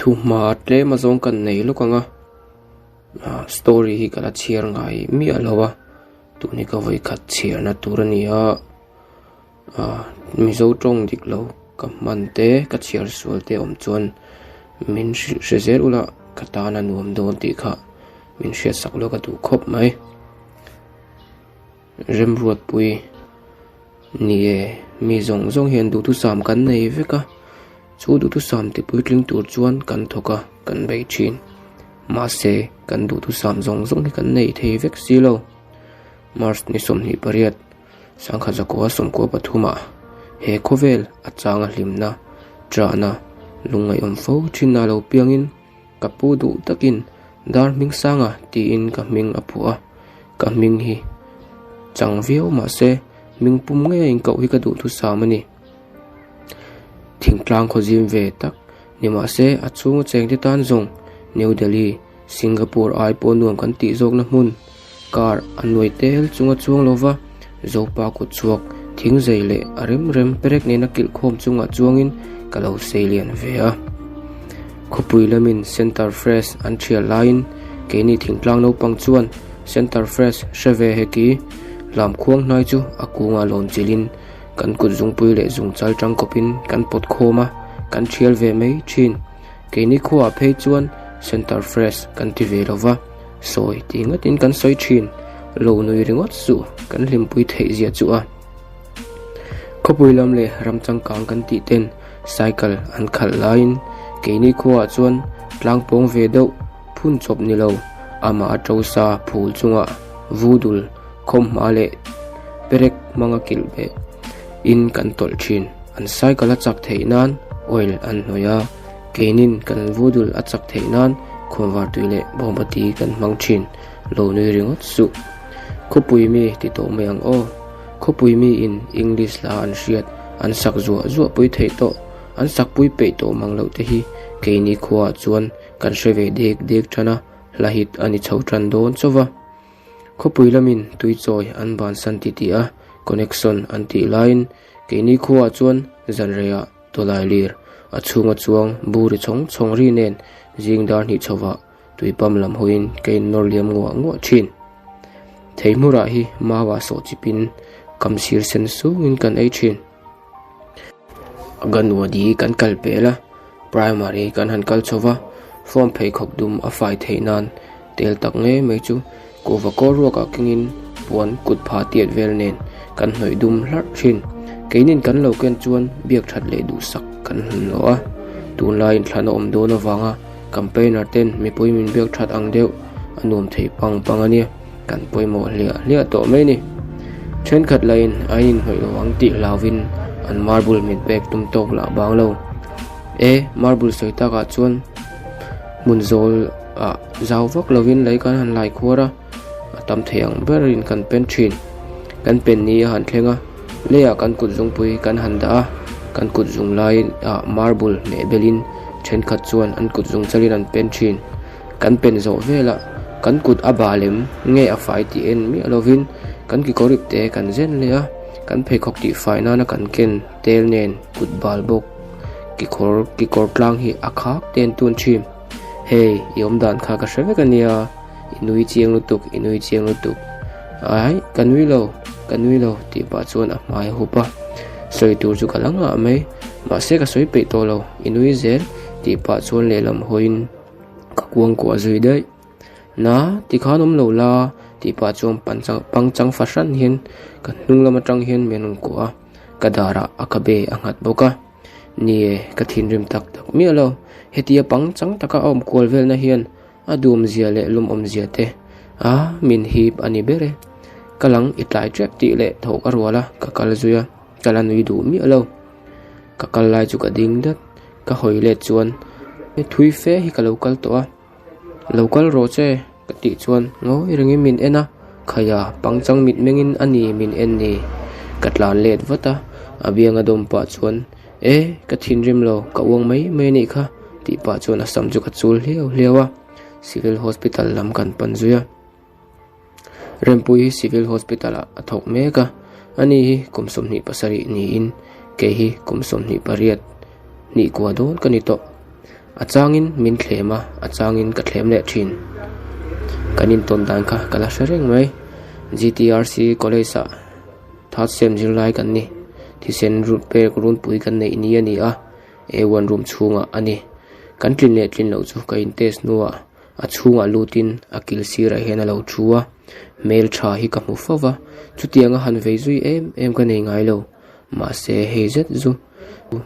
Thuhma tlem a zawng kan nei lawk ang a, ah story hi ka la chhiar ngai miah lo a, tun hi ka vawikhat chhiarna tur a ni a, ah mizo tawng dik lo ka hman te ka chhiar sual te awm chuan min hrilh hre zel ula ka tan a nuam dawn tih kha min hriat sak lawk a duh khawp mai. Remruatpui ni e, mi zawng zawng hian duhthusam kan nei vek a, chu duhthusam ti puitling tur chuan kan thawk a, kan bei thin. Mahse, kan duhthusam zawng zawng hi kan nei thei vek si lo. March ni 28, sangkhat zakua 13 ah he khawvel a changa hlimna, ṭahna, lungngaihawm fo thinna lo piangin, Ka pu duh takin Dar Hmingsanga tiin ka hming a phuah a, ka hming hi chang viau mahse hming pum ngei a inkoh hi ka duhthusam a ni. Thingtlang khaw zim ve tak ni mahse a chhunga chengte tan zawng New Delhi, Singapore ai pawh nuam kan tih zawkna hmun car a nuai tel chunga chuang lova Zopa kut chhuak thing zei leh a rem rem perek nena kilh khawm chungah chuangin ka lo sei lian ve a. Khawpui lamin Center Fresh an thial laiin keini thingtlang naupang chuan Center Fresh hre ve heki lam khuang hnai chu a kungah lawn chilhin kan kut zungpui leh zungchal tangkawpin kan pawt khawm a, kan thial ve mai thin. Keini khuaah phei chuan Center Fresh kan ti ve lova. Sawi tih ngatin kan sawi thin, lo nui ringawt suh kan hlimpui theih zia chu a. Khawpui lam leh ram changkang kan tih ten cycle an khalh laiin keini khuaah chuan tlang pawng ve deuh phun chawp ni lo, amah a to sa phul chungah vudul khawmhma leh perek hmanga kilh beh in kan tawlh thin. An cycle a chak theih nan oil an hnawih a. Keinin kan vudul a chak theih nan khawnvar tui leh bawngpati kan hmang thin, lo nui ringawt suh. Khawpui mi ti tawh mai ang aw. Khawpui mi in English hla an hriat, an sak zuah zuah pui theih tawh, an sak pui peih tawh mang loh te hi keini khuaah chuan kan hre ve dek dek tan a, hla hit a ni chho tan dawn chauh va. Khawpui lamin tui chawi an bansan titih a, connection an tih laiin keini khuaah chuan zanreiah Tawlai lir a chhunga chuang buri chhawng chhawng ri nen zing dar hnih chhovah tui pam lam hawiin ka innawr liam nguah nguah thin. Theihmurah hi mauah sawh chipin kam sir sen sungin kan ei thin. Aganwadi kan kal pel a, primary kan han kal chho va, form pheikhawk dum a fai theih nan tel tak ngei mai chu Kuhva kawr ruakah kengin puan kut pha tiat vel nen kan hnawih dum hlarh thin. Keinin kan lo ken chuan biak that leh duhsak kan hlun lo a. Tunlaiin thlan a awm dawn avanga campaigner ten mipui min biak that ang deuh a nuam thei pang pang a nia, kan pawimawh hliah hliah tawh mai ni. Thenkhat lahin an inhnawih lo ang tih hlauvin an marble min pek tum tawk lah bang lo. E, marble sawi takah chuan hmun zawl ah zau vak lovin lei kan han lai khuar a, a tam thei ang berin kan pen thin. Kan pen ni a han thleng a, leiah kan kut zungpui kan han dah a, kan kut zung lai ah marble hmeh belin thenkhat chuan an kut zung chalin an pen thin. Kan pen zawh velah kan kut a bah lem nge a fai tih en miah lovin kan kekawr ip te kan zen leh a, kan pheikhawk tih fai nana kan ken tel nen kut bal bawk kekawr kekawr tlang hi a khak te an tun thin. Hei, i awm dan kha ka hre vek a nia, i nui chiang lutuk, i nui chiang lutuk. Ai, ka nui lo, ka nui lo tih pah chuan a hmai a hup a. Sawi tur chu ka la ngah mai, mahse ka sawi peih tawh lo, i nui zel tih pah chuan lehlam hawiin ka kuangkuah zui daih. Na, tikhan awm lo la tih pah chuan pangchang fahran hian ka hnung lam atang hian min rawn kuah a, ka darah a khabe a nghat bawk a. Ni e, ka thinrim tak tak miah lo. Hetia pangchang taka a awm kual velna hian a duamzia leh lumawmzia te a min hip a ni ber e. Ka lang i tlai tep tih leh tho ka rual a, ka kal zui a, ka la nui duh miah lo. Ka kal lai chu ka ding dat, ka hawi let chuan thui fe hi ka lo kal tawh a. Lo kal rawh che ka tih chuan ngawi rengin min en a, Khaia pangchang mit mengin a ni min en ni. Ka tlan let vat a, a bianga dawm pah chuan E, ka thinrim lo, ka uang mai mai a nih kha tih pah chuan a sam chu ka chul hliau hliau a, Civil Hospital lam kan pan zui a. Rempui hi Civil Hospital ah a thawk mek a, ani hi kum 27 niin kei hi kum 28 hnih kua dawn ka ni tawh. A changin min thlem a, a changin ka thlem leh thin. Kan intawn dan kha ka la hre reng mai. GTRC College ah third sem zirlai kan ni. Thisen pek runpui kan neih ni a ni a, A1 room chhungah a ni. Kan tlin leh tlin loh chu ka in test hnuah a chhungah lutin a kil sirah hian a lo thu a. Hmel tha hi ka hmu fo va, chutianga han vei zui em em ka nei ngai lo. Mahse hei zet zu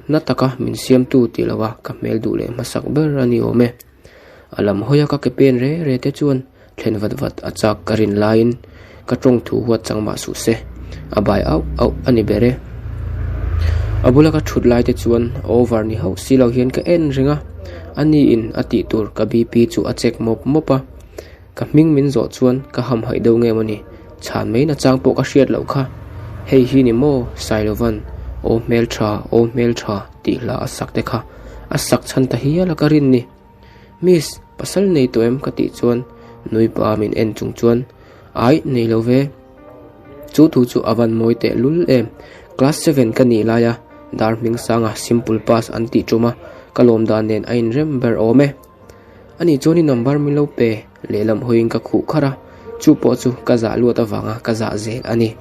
na taka min siamtu tih lova ka hmel duh leh hmasak ber a ni awm e. A lam hawia ka ke pen re re te chuan thlen vat vat a chak ka rin laiin ka tawng thu huat chang mah suh se, a bai auh auh a ni ber e. A bula ka thut lai te chuan over ni hauh si lo hian ka en reng a, a niin a tih tur ka BP chu a check mawp mawp a. Ka hming min zawh chuan ka hamhaih deuh nge mawni, chhan mai nachang pawh ka hriat loh kha. Hei hi ni maw Sailovan, Aw hmeltha, aw hmeltha tih hla a sak te kha a sak chhan ta hial a ka rin ni. Miss, pasal nei tawh em ka tih chuan nui pa min en chung chuan Aih, nei lo ve. Chu thu chu a van mawi teh lul em. Class seven ka nih laia dar hming sanga simple pass an tih tum a, ka lawm dan nen a inrem ber awm e. Ani chuan i number min lo pe lehlam hawiin ka khuh kharh a, chu pawh chu ka zah luat avanga ka zah zel a ni.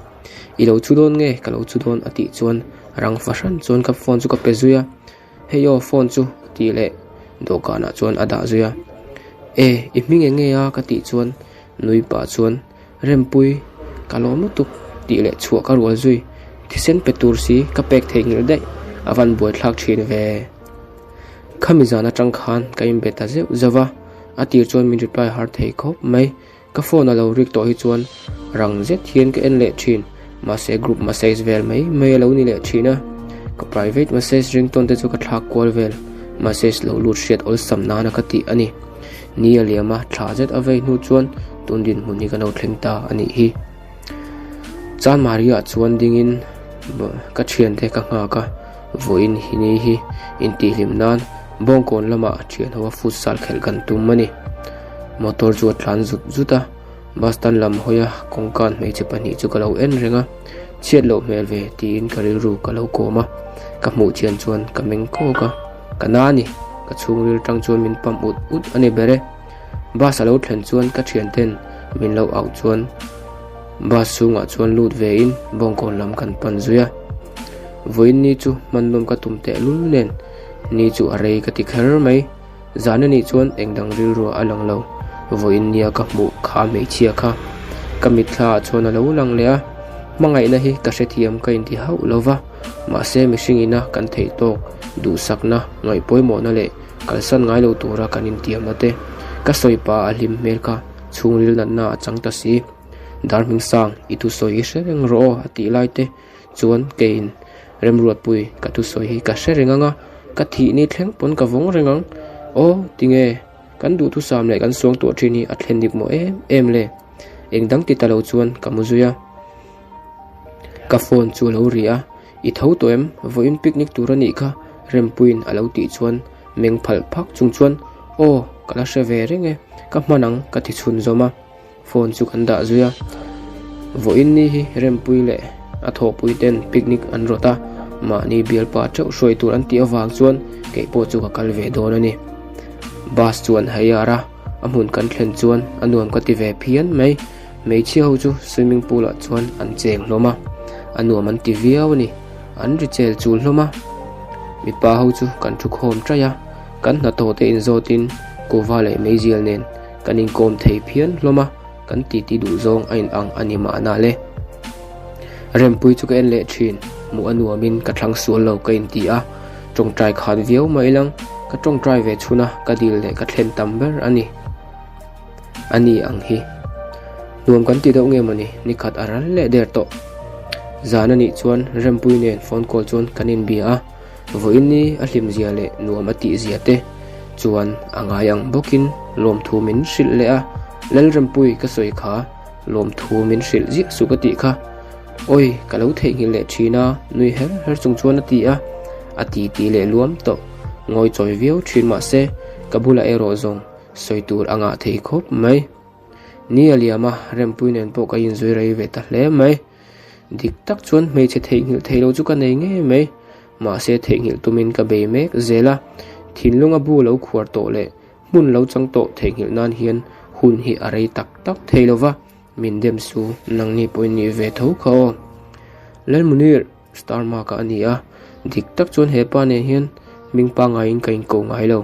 I lo chu dawn nge ka lo chu dawn a tih chuan rang fahran chuan ka phone chu ka pe zui a, hei aw phone chu a tih leh dawhkanah chuan a dah zui a. E, i hming eng nge a ka tih chuan nui pah chuan Rempui ka lawm lutuk tih leh chhuah ka rual zui, thisen pe tur si ka pek theihnghilh daih a van buaithlak thin ve. Khami zan atang khan ka inbe ta zeuh zeuh va, a tir chuan min reply har thei khawp mai. Ka phone a lo rik tawh hi chuan rang zet hian ka en leh thin, mahse group message vel mai mai a lo ni leh thin a. Ka private message ringtawn te chu ka thlak kual vel, message lo lut hriat awlsam nana ka tih a ni. Ni a liam a, thla zet a vei hnu chuan tun dinhmun hi ka lo thleng ta a nih hi. Chanmari ah chuan dingin ka thiante ka nghak a, vawiin hi ni hi intihhlim nan Bawngkawn lamah thian ho a futsal khelh kan tum a ni. Motor chu a tlan zut zut a, bus stand lam hawi a kawngkan hmeichhe pahnih chu ka lo en reng a, chhiat loh hmel ve tiin ka rilru ka lo kawm a, ka hmuh chian chuan ka meng kawk a, ka na a ni, ka chhungril tang chuan min pump ut ut a ni ber e. Bus a lo thlen chuan ka thianten min lo auh chuan bus chhungah chuan lut ve in Bawngkawn lam kan pan zui a. Vawiin ni chu hman nawm ka tum teh lul nen ni chu a rei ka ti kher mai. Zan anih chuan eng dang rilruah a lang lo. Vawiin nia ka hmuh kha hmeichhia kha ka mitthla ah chuan a lo lang leh a. Hmangaihna hi ka hrethiam ka inti hauh lo va, mahse mihring ina kan theih tawk duhsakna, ngaihpawimawhna leh Kalsan ngai lo tura kan intiamna te, ka sawi pa a hlim hmel kha chhungril natna a chang ta si. Darhmingsang, i thusawi hi hre reng rawh aw a tih lai te chuan keiin Remruatpui ka thusawi hi ka hre reng ang a, ka thih ni thleng pawn ka vawng reng ang. Aw, tinge kan duhthusam leh kan suang tuah thin hi a thlen dik maw em em le? Eng dang ti ta lo chuan ka mu zui a. Ka phone chu a lo ri a, I tho tawh em? Vawiin picnic tur a nih kha Rempuiin a lo tih chuan meng phalh phak chung chuan Aw, ka la hre ve reng e, ka hman ang ka ti chhun zawm a, phone chu kan dah zui a. Vawiin ni hi Rempui leh a thawhpui ten picnic an rawt a, mahni bialpa teuh hruai tur an tih avang chuan kei pawh chu ka kal ve dawn a ni. Bus chu an haiar a, a hmun kan thlen chuan a nuam ka ti ve phian mai. Hmeichhia ho chu swimming pool ah chuan an cheng hlawm a, a nuam an ti viau a ni, an ri chel chul hlawm a. Mipa ho chu kan thu khawm ṭaih a, kan hnathawh te inzawt in kuhva leh meizial nen kan inkawm thei phian hlawm a, kan titi duh zawng a in ang a ni mahna le. Rempui chu ka en leh ṭhin, hmuh a nuam in ka thlang sual lo ka inti a, ṭawngṭai khat viau mai ilang ka ṭawngṭai ve chhun a, ka dil leh ka thlen tam ber a ni. A ni ang hi. Nuam kan ti deuh nge mawni, nikhat a ral leh der tawh. Zan a nih chuan Rempui nen phone call chuan kan inbia a, vawiin ni a hlimzia leh nuam a tihzia te chuan a ngai ang bawkin lawmthu min hrilh leh a, Lalrempui ka sawi kha lawmthu min hrilh ziah suh ka tih kha. Awi, ka lo theihnghilh leh thin a, nui her her chung chuan a ti a, a titi leh luam tawh. Ngawi chawi viau thin mahse ka bulah erawh zawng Sawi tur a ngah thei khawp mai. Ni a liam a, Rempui nen pawh ka inzui rei ve ta hle mai. Dik tak chuan hmeichhe theihnghilh thei lo chu ka nei ngei mai. Mahse theihnghilh tumin ka bei mek zel a. Thinlunga bu lo khuar tawh leh hmun lo chang tawh theihnghilh nan hian hun hi a rei tak tak thei lo va, min dem su nangni pawhin nih ve tho kha aw. Lalmunir star mark-a a ni a, dik tak chuan he pa nen hian hming pangaiin ka inko ngai lo.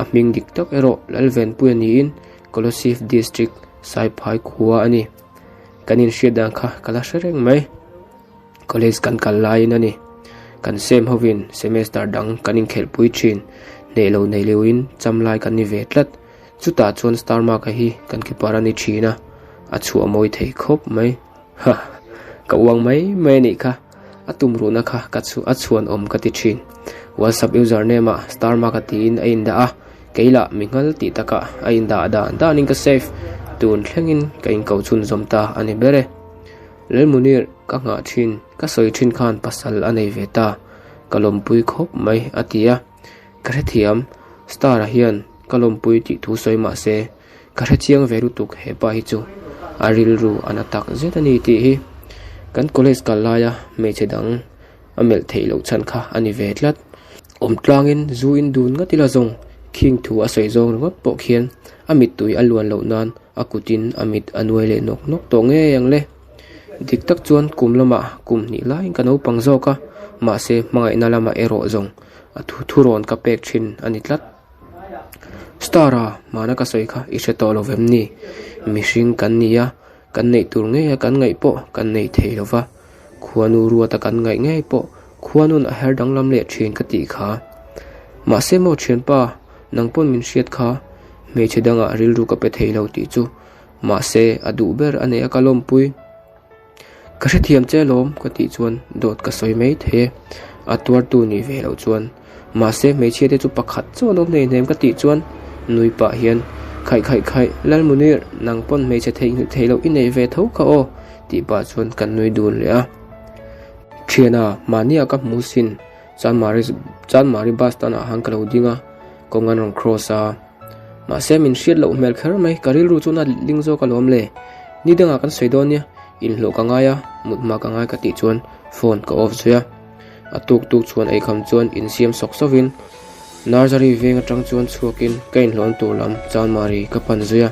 A hming dik tak erawh Lalvenpuia niin Kolosif District Saiphai khua a ni. Kan inhriat dan kha ka la hre reng mai. College kan kal laiin a ni. Kan sem hovin semester dang kan inkhelhpui thin. Hneh lo nei leuhin cham lai kan ni ve tlat. Chutah chuan star mark-a hi kan keeper a ni thin a, a chhuah mawi thei khawp mai. Ha! Ka uang mai mai a nih kha. A tumruhna kha ka chu a chhuan awm ka ti thin. WhatsApp username ah star mark-a tiin a indah a, kei lah mi nghal tih takah a indah dan danin ka save. Tun thlengin ka inko chhunzawm ta a ni ber e. Lalmunir, ka nghah thin, ka sawi thin khan pasal a nei ve ta, ka lawmpui khawp mai, a ti a. Ka hrethiam, Star-a hian ka lawmpui tih thu sawi mah se, ka hrechiang ve lutuk he pa hi chu a rilru a na tak zet a ni tih hi. Kan college kal laia hmeichhe dang a melh theih loh chhan kha a ni ve tlat. Awm tlangin zu in dun ngawt ila zawng khing thu a sawi zawng ringawt pawh khian a mittui a luan loh nan A kutin a mit a nuai leh nawk nawk tawh ngei ang le. Dik tak chuan kum lamah kum hnih laiin ka naupang zawk a, mahse hmangaihna lamah erawh zawng a thu thurawn ka pek thin a ni tlat. Star-a hmana ka sawi kha i hre tawh lo vem ni? Mihring kan ni a, kan neih tur ngeia kan ngaih pawh kan nei thei lo va, khuanu ruata kan ngaih ngei pawh khuanun a her danglam leh thin ka tih kha. Mahse maw thianpa, nang pawn min hriat kha Hmeichhe dangah rilru ka pe thei lo tih chu mahse a duh ber a nei a ka lawmpui. Ka hrethiam che lawm ka tih chuan dawt ka sawi mai thei e, a tuartu ni ve loh chuan. Mahse hmeichhia te chu pakhat chaw an awm hleih hnem ka tih chuan nui pah hian Khaih khaih khaih Lalmunir nang pawn hmeichhe theihnghilh theih loh i nei ve tho kha aw tih pah chuan kan nui dun leh a. Thiana mahnia ka hmu sin Chanmari Chanmari bus stand ah khan ka lo ding a. Kawng an rawn cross a, mahse min hriat loh hmel kher mai, ka rilru chuan a ling zawk alawm le. Ni dangah kan sawi dawn nia, inhlawh ka ngai a, mut hma ka ngai ka tih chuan phone ka off zui a. A tuk tuk chuan eikham chuan insiam sawk sawkin nursery veng atang chuan chhuakin ka inhlawm tur lam Chanmari ka pan zui a.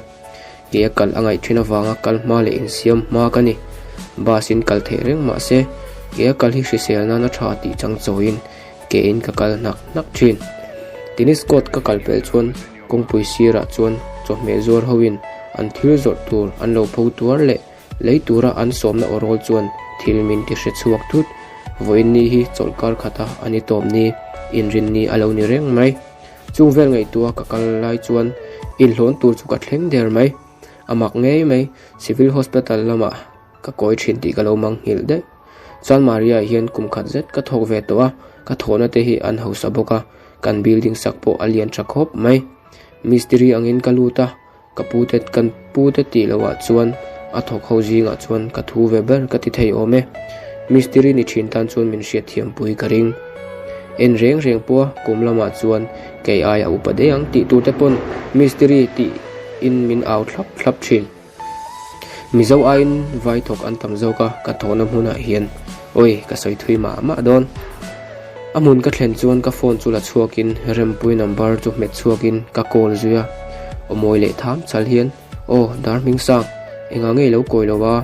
Ke a kal a ngaih thin avanga kal hma leh insiam hma ka ni. Bus in kal theih reng mahse ke a kal hi hrisel nan a tha tih chang chawiin Ke in ka kal hnak hnak thin. Tennis court ka kal pelh chuan kawngpui sirah chuan chawhmeh zuar ho in an thil zawrh tur an lo pho tuar leh lei tura an sawmna aw rawl chuan thil min ti hre chhuak thut. Vawiin ni hi chawlh kar khata a ni tawp ni, inrin ni a lo ni reng mai. Chung vel ngaihtuah ka kal lai chuan inhlawn tur chu ka thleng der mai. A mak ngei mai, Civil Hospital lamah ka kawi thin tih ka lo mang nghilh daih. Chuan Maria hian kum khat zet ka thawk ve tawh a, ka thawhna te hi an hausa bawk a, kan building sak pawh a lian tha khawp mai. Mistiri angin ka lut a, ka pu te kan pu te tih loh ah chuan a thawk ho zingah chuan ka thu ve ber ka ti thei awm e. Mistiri ni thin tan chuan min hriat thiam pui ka ring. En reng reng pawh a kum lamah chuan kei ai a upa daih ang tih tur te pawn mistiri tih in min au thlap thlap thin. Mizo aiin vai thawk an tam zawk a, ka thawhna hmunah hian awi ka sawi thui mah mah dawn. A hmun ka thlen chuan ka phone chu la chhuakin Rempui number chu hmet chhuakin ka call zui a, aw mawi leh tham chal hian aw dar hming sang engah ngei lo kawi lo a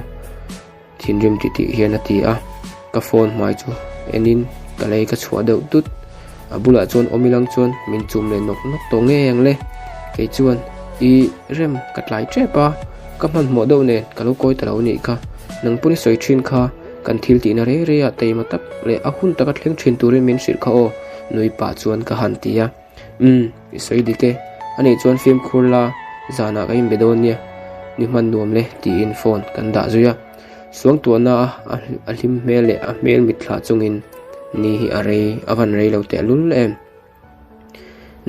thinrim ti tih hian a ti a, ka phone hmai chu enin ka lei ka chhuah deuh tut, a bulah chuan awm ilang chuan min chum leh nawk nawk tawh ngei ang le, kei chuan i rem ka tlai tep a, ka hmanhmawh deuh nen ka lo kawi ta lo nih kha, nang pawn i sawi thin kha kan thil tihna rei rei ah taima tak leh a hun taka thleng thin turin min hrilh kha aw nui pah chuan ka han ti a. Umm, i sawi dik e. Anih chuan fimkhur la, zanah ka inbe dawn nia, ni hman nuam le tiin phone kan dah zui a. Suangtuahna a a hlim hmel leh a hmel mitthla chungin ni hi a rei, a van rei lo tehlul em.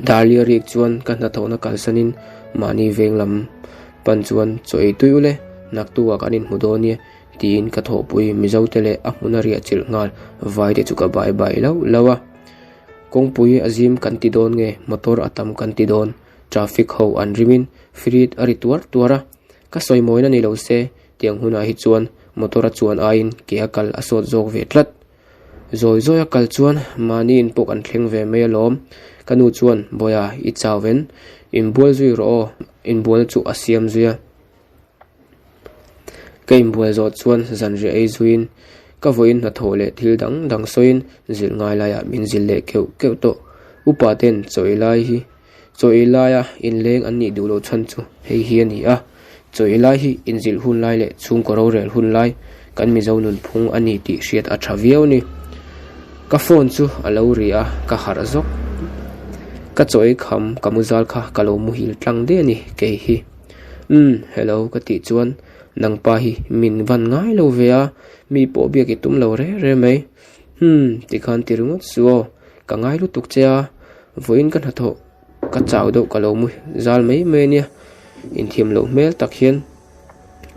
Darlia rik chuan ka hnathawhna kalsanin mahni veng lam pan chuan chaw ei tui ule, naktukah kan inhmu dawn nia tiin ka thawhpui Mizote leh a hmuna riah chilh nghal vaite chu ka bai bai lauh lauh a. Kawngpui a zim kan ti dawn nge motor a tam kan ti dawn traffic ho an rimin frit a ri tuar tuar a ka sawi mawina ni lo se tiang hunah hi chuan motor a chuan aiin ke a kal a sawt zawk ve tlat zawi zawi a kal chuan mahni in pawh kan thleng ve mai alawm. Ka nu chuan, Bawiha, i chau ven, inbual zui rawh aw, inbualna chu a siam zui a. Ka inbual zawh chuan zanriah ei zuiin ka vawiin hnathawh leh thil dang dang sawiin zilh ngai laiah min zilh leh keuh keuh tawh. Upa ten chaw ei lai hi chaw ei laia inleng an nih duh loh chhan chu hei hi a ni a, chaw ei lai hi inzilh hun lai leh chhungkaw rorel hun lai kan Mizo nunphung a ni tih hriat a tha viau a ni. Ka phone chu a lo ri a, ka harh zawk. Ka chaw ei kham ka mu zal kha ka lo muhil tlang daih a ni kei hi. Umm, hello ka tih chuan nangpa hi min van ngai lo ve a, mi pawh biak i tum lo re re mai. Umm, tikhan ti ringawt su aw, ka ngai lutuk che a, vawiin ka hnathawh ka chau deuh ka lo mu zal mai mai a nia, inthiam loh hmel tak hian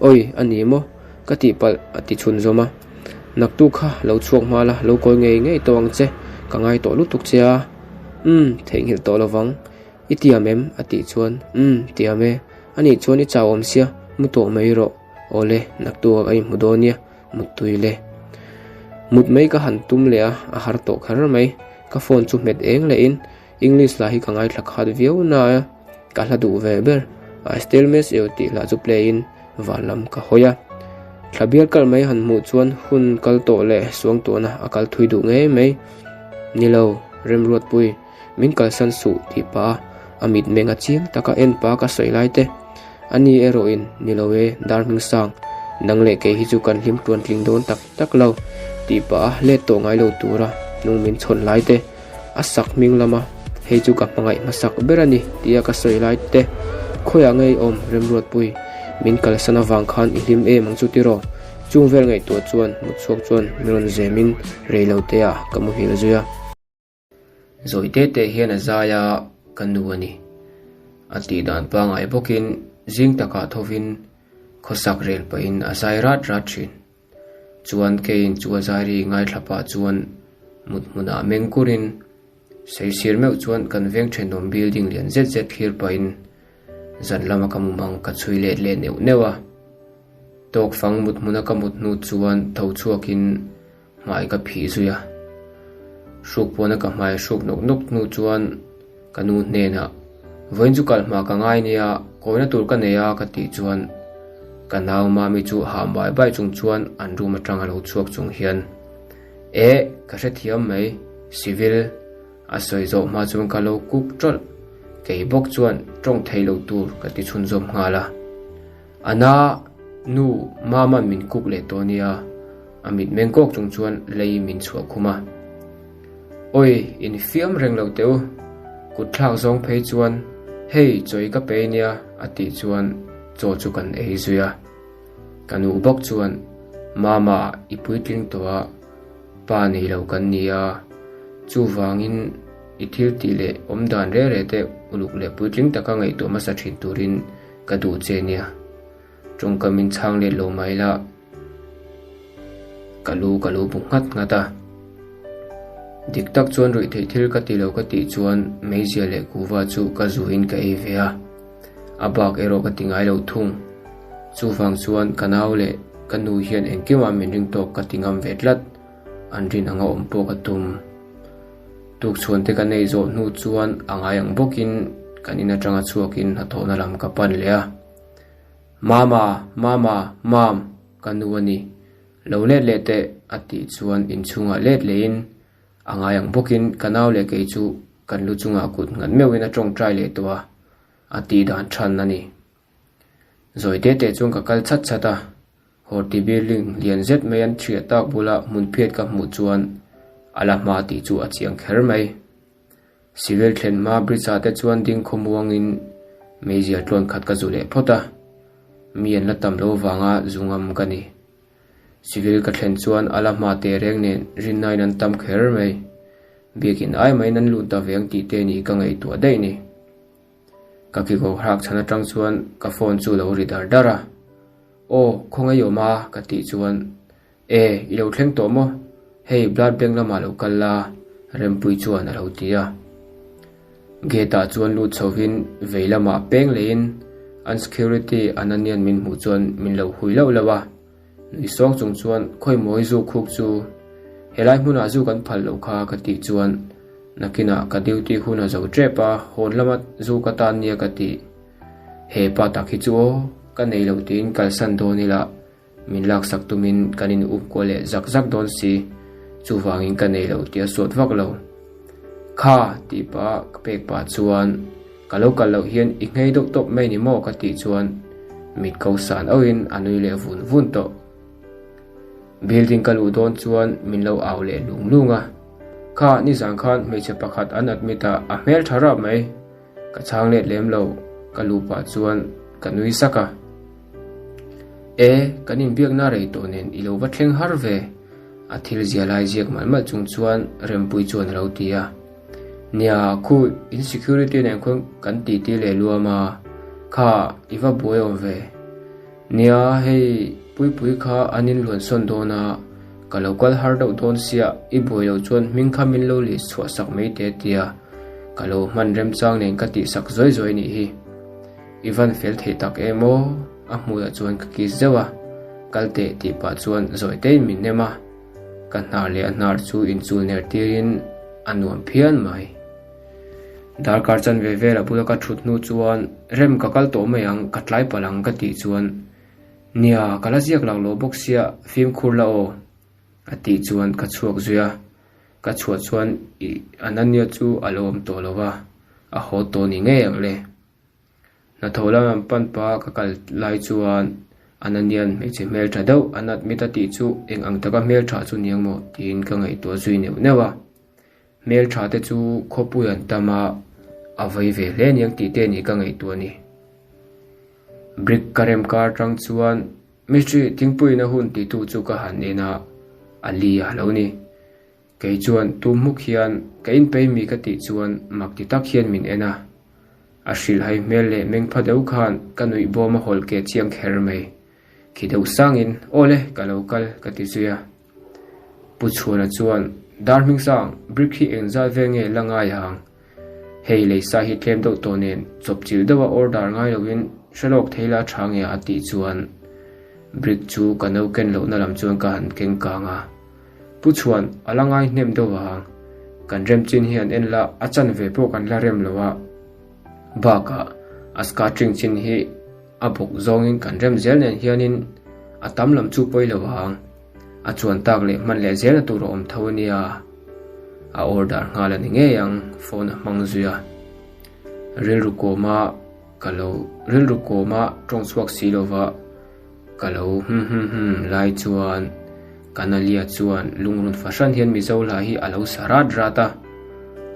awi a ni maw ka tihpalh a ti chhun zawm a, naktuk kha lo chhuak hma la, lo kawi ngei ngei tawh ang che, ka ngai tawh lutuk che a, umm, theihnghilh tawh lovang. I tiam em? a tih chuan, Umm, tiam e. Anih chuan i chau awm sia, mu tawh mai rawh. Awle, naktuk a inhmu dawn nia, muttui le. Mut mai ka han tum leh a, a har tawh kher mai. Ka phone chu hmet eng lehin English lah hi ka ngaithla khat viau na a, ka hla duh ve ber. I still miss you tih hlah chu play in van lam ka hawi a. Thla bial kalh mai han hmuh chuan hun kal tawh leh suangtuahna a kal thui duh ngei mai. Ni lo, Remruatpui. Min kalsan suh tih pah a, a mitmeng a chiang taka en pah ka sawi lai te. A ni erawhin, Ni lo e, dar hming sang, nang leh kei hi chu kan hlim tuan tling dawn tak tak lo tih pah a let tawh ngai lo tura hnung min chhawn lai te, a sak hming lama hei chu ka hmangaih hmasak ber a ni tia ka sawi lai te, khawiah ngei awm Remruatpui, min kalsan avang khan i hlim em ang chu tiraw? Chung vel ngaihtuah chuan mutchhuak chuan min rawn zemin reiloteah ka muhil zui a. Zawi te te hian a zai a, ka nu a ni. A tih dan pangngai bawkin zing takah thovin khawsak rel pahin a zai rat rat thin. Chuan keiin chu a zai ri ngaithla pah chuan mut hmunah meng kurin saisir meuh chuan kan veng thenawm building lian zet zet thlir pahin zan lama ka mumang ka chhui let leh neuh neuh a. Tawk fang mut hmuna ka mut hnu chuan tho chhuakin Hmai ka phih zui a, hruk pawna ka hmai hruk nawk nawk hnu chuan ka nu hnenah, Vawiin chu kal hma ka ngai nia, kawina tur ka nei a ka tih chuan ka nau mami chu hah bai bai chung chuan an room atang a lo chhuak chung hian, Eh, ka hrethiam mai, civil a sawi zawh hma chuan ka lo kuk tawlh, kei bawk chuan tawng thei lo tur ka ti chhunzawm nghal a. A na, nu, Mama'n min kuk leh tawh nia, a mit meng kawk chung chuan lei min chhuah khum a. Awi, in fiam reng lo teh u, kut thlak zawng phei chuan hei chawi ka pe nia a tih chuan chaw chu kan ei zui a. Ka nu bawk chuan, Mama, i puitling tawh a, pa nei lo kan ni a, chuvangin i thil tih leh awm dan reh reh te uluk leh puitling taka ngaihtuah hmasa thin turin Ka duh che nia. Tawngka min chhang let lo mai la. Ka lu ka lo bu nghat nghat a. Dik tak chuan ruih theih thil ka ti lo ka tih chuan meizia leh kuva chu ka zuin ka ei ve a. A bak erawh ka ti ngai lo thung. Chuvang chuan ka nau leh ka nu hian engkimah min ring tawk ka ti ngam ve tlat. An rin anga awm pawh ka tum. Tukchhuan te ka nei zawh hnu chuan a ngai ang bawkin kan in atanga chhuakin hnathawhna lam ka pan leh a. Mama, Mama, Mam, ka nu a ni. Lo let leh teh a tih chuan inchhungah let lehin a ngai ang bawkin ka nau leh kei chu kan lu chungah kut nghat meuhin a tawngtai leh tawh a, a tih dan than a ni. Zawi te te chuan ka kal chhat chhat a. Horti building lian zet mai an thiah tak bula hmun phiat ka hmuh chuan a la hma tih chu a chiang kher mai. Civil thlen hma bridge ah te chuan ding khawmuangin meizial tlawn khat ka zu leh phawt a, mi an la tam lo vanga zu ngam ka ni. Civil ka thlen chuan a la hma teh reng nen rinnain an tam kher mai. Biakin ai maiin an lut ta ve ang tih te ni ka ngaihtuah daih ni. Ka kikaw hrak chhan atang chuan ka phone chu lo ri dar dar a. Aw, khawngaih awm a, ka tih chuan, E, i lo thleng tawh maw? Hei, blood bank lamah lo kal la, Rempui chuan a lo ti a. Gate ah chuan lut chhovin vei lamah peng leiin an security Ananian min hmuh chuan min lo hui lauh lauh a. Nui sawng chung chuan, Khawi mawi zu khuk chu, helai hmunah zu kan phal loh kha, ka tih chuan. Nakinah ka duty hun a zo tep a, hawn lama zu ka tan nia ka ti. He pa tak hi chu aw, ka nei lo tiin kalsan dawn ila, min laksak tumin kan in up kual leh zak zak dawn si, chuvangin ka nei lo tih a suat vak lo. Kha tih pah ka pek pah chuan ka lo kal loh hian i nghei deuh tawp mai ni maw ka tih chuan mit ko san auhin a nui leh vun vun tawh. Building ka luh dawn chuan min lo au leh lung lung a, Kha nizan khan hmeichhe pakhat an admit a, a hmel tha rap mai. Ka chhang let lem lo, ka luh pah chuan ka nui sak a. E, kan inbiakna rei tawh nen i lo va thleng har ve, a thil zia lai ziak malh malh chung chuan Rempui chuan a lo ti a. Nia, khu in security nen khuan kan titi leh luam a, kha i va buai awm ve. Nia, hei Puipui kha an inluan sawn dawn a, ka lo kal har deuh dawn sia, i buai loh chuan hming kha min lo list chhuah sak mai teh tia ka lo hman remchang nen ka tih sak zuai zuai nih hi. I van fel thei tak em aw? A hmuiah chuan ka kiss zeuh a, kal teh tih pah chuan zawi tein min nem a, ka hnar leh a hnar chu inchul ner tirin a nuam phian mai. Darkar chanve vel a bula ka thut hnu chuan rem ka kal tawh mai ang, ka tlai palh ang ka tih chuan Nia, ka la ziak lak lo bawk sia, fimkhur la aw a tih chuan ka chhuak zui a, ka chhuah chuan i Ananya chu a lo awm tawh lo va, a haw tawh ni ngei ang le. Hnathawh lam an pan pah ka kal lai chuan Ananian hmeichhe hmeltha deuh a nat mit a tih chu eng ang taka hmeltha chu ni ang maw tiin ka ngaihtuah zui neuh neuh a. Hmeltha te chu khawpui an tam a, a vei ve hle aniang tih te ni ka ngaihtuah a ni. Brick ka rem kar atang chuan mistri thingpuiin a hun titu chu ka han en a, a li a lo ni. Kei chuan tum hmuk hian ka inpei mi ka tih chuan mak ti tak hian min en a. A hrilhhai hmel leh mengpha deuh khan ka nuih bawm a hawlh keh chiang kher mai. Khi deuh sangin, Aw le, ka lo kal, ka ti zui a. Pu Chhuana chuan, Dar Hmingsang, brick hi engzat vel nge la ngai ang? Hei leisa hi tlem deuh tawh nen chawpchilh deuha order ngai loin hre lawk thei la tha nge a tih chuan brick chu ka no ken lohna lam chuan ka han keng kang a. Pu Chhuan, a la ngai hnem deuh vang. Kan rem chin hian en la a chanve pawh kan la rem lo a. Bakah a skirting chin hi a bawk zawngin kan rem zel nen hianin a tam lam chu pawi lo ang. A chuan tak leh hman leh zelna tur a awm tho a nia. A order nghal a ni ngei ang, phone a hmang zui a. Rilru kawma ka lo rilru kawma tawng chhuak si lova ka lo hum hum hum lai chuan Kanalia chuan lungrun fahran hian Mizo hla hi a lo sa rat rat a.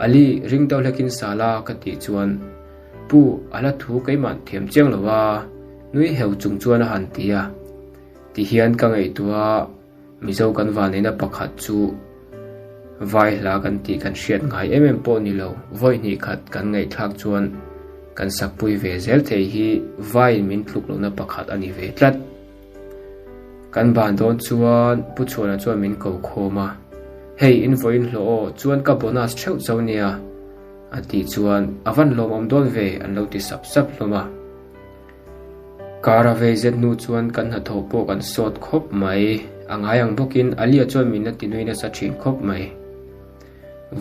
Ali ring deuh hlekin sa la ka tih chuan Pu a hla thu keimah thiam chiang lo a, nui heu chung chuan a han ti a. Tihian ka ngaihtuah a, Mizo kan vanneihna pakhat chu vai hla kan tih kan hriat ngai em em pawh ni lo, vawi hnih khat kan ngaihthlak chuan kan sakpui ve zel thei hi vaiin min tluk lohna pakhat a ni ve tlat. Kan ban dawn chuan Pu Chhuana chuan min ko khawm a, Hei in vawiin hlawh aw, chuan ka bonus theuh zo nia a tih chuan a van lawmawm dawn ve an lo ti sap sap hlawm a. Kar a vei zet hnu chuan kan hnathawh pawh kan sawt khawp mai. A ngai ang bawkin Alia chuan min la ti nui nasa thin khawp mai.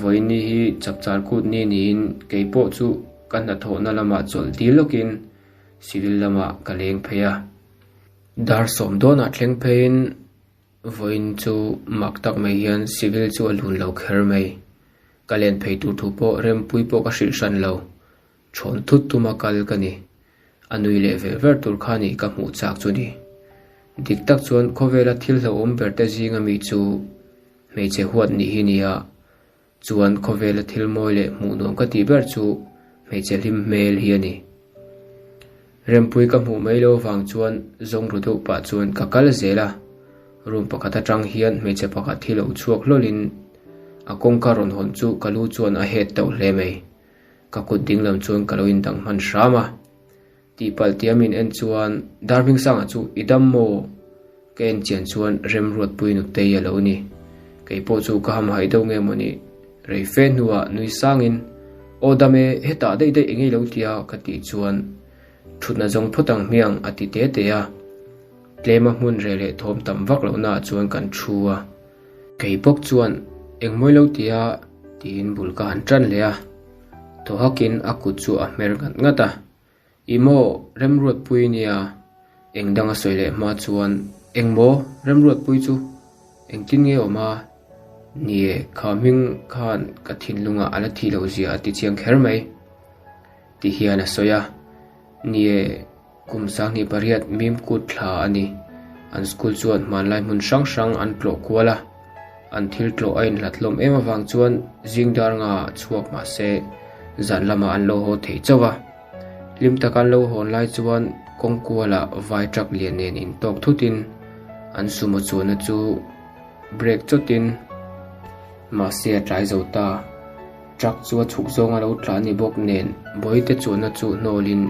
Vawiini hi chapchar kut ni niin kei pawh chu ka hnathawhna lamah chawlh dil lawkin civil lamah ka leng phei a. Dar sawm dawnah thleng pheiin vawiin chu mak tak mai hian civil chu a lun lo kher mai. Ka len phei tur thu pawh Rempui pawh ka hrilh hran lo. Thawn thut tuma kal ka ni. A nui leh ver ver tur kha ni ka hmuh chak chu ni. Dik tak chuan khawvela thil hlauhawm ber te zinga mi chu hmeichhe huat nih hi nia. Chuan khawvela thil mawi leh hmuh nuam ka tih ber chu hmeichhe hlim hmel hi a ni. Rempui ka hmuh mai lo vang chuan zawng ru deuh pah chuan ka kal zel a. Room pakhat atang hian hmeichhe pakhat hi lo chhuak hlawlin a kawngka rawn hawn chu ka lu chuan a het tauh hle mai. Ka kut ding lam chuan ka lo indang hman hram a. Tihpalh tia min en chuan Darhmingsanga chu i dam maw? Ka en chian chuan Remruatpui nutei a lo ni. Kei pawh chu ka ham haih deuh nge maw ni? Rei fe hnuah nui sangin, Aw dam e, hetah daih daih engei lo tia ka tih chuan thutna zawng phawt ang hmiang a ti te te a. Tlema hmun reh leh thawm tam vak lohnaah chuan kan thu a. Kei bawk chuan engmawi lo tia. Tiin bul ka han ṭan leh a, thaw hakin a kut chu a hmer nghat nghat a. Ih maw, Remruatpui nia, eng dang a sawi leh hma chuan eng maw Remruatpui chu engtin nge awm a? Nie, kha hming khan ka thinlungah a la thih loh zia a ti chiang kher mai, ti hian a sawi a. Nie. Kum 28 mim kut thla a ni. An school chuan hmanlai hmun hrang hrang an tlawh kual a, an thil tlawh a inhlat hlawm em avang chuan zing dar nga ah chhuak mah se zan lamah an lo haw thei chauh a. Hlim taka an lo hawn lai chuan kawng kualah vai truck lian nen intawk thutin an sumo chuanna chu brake chawtin mahse a tlai zo ta. Truck chu a chhuk zawng a lo tla ni bawk nen Bawihte chuanna chu hnawlin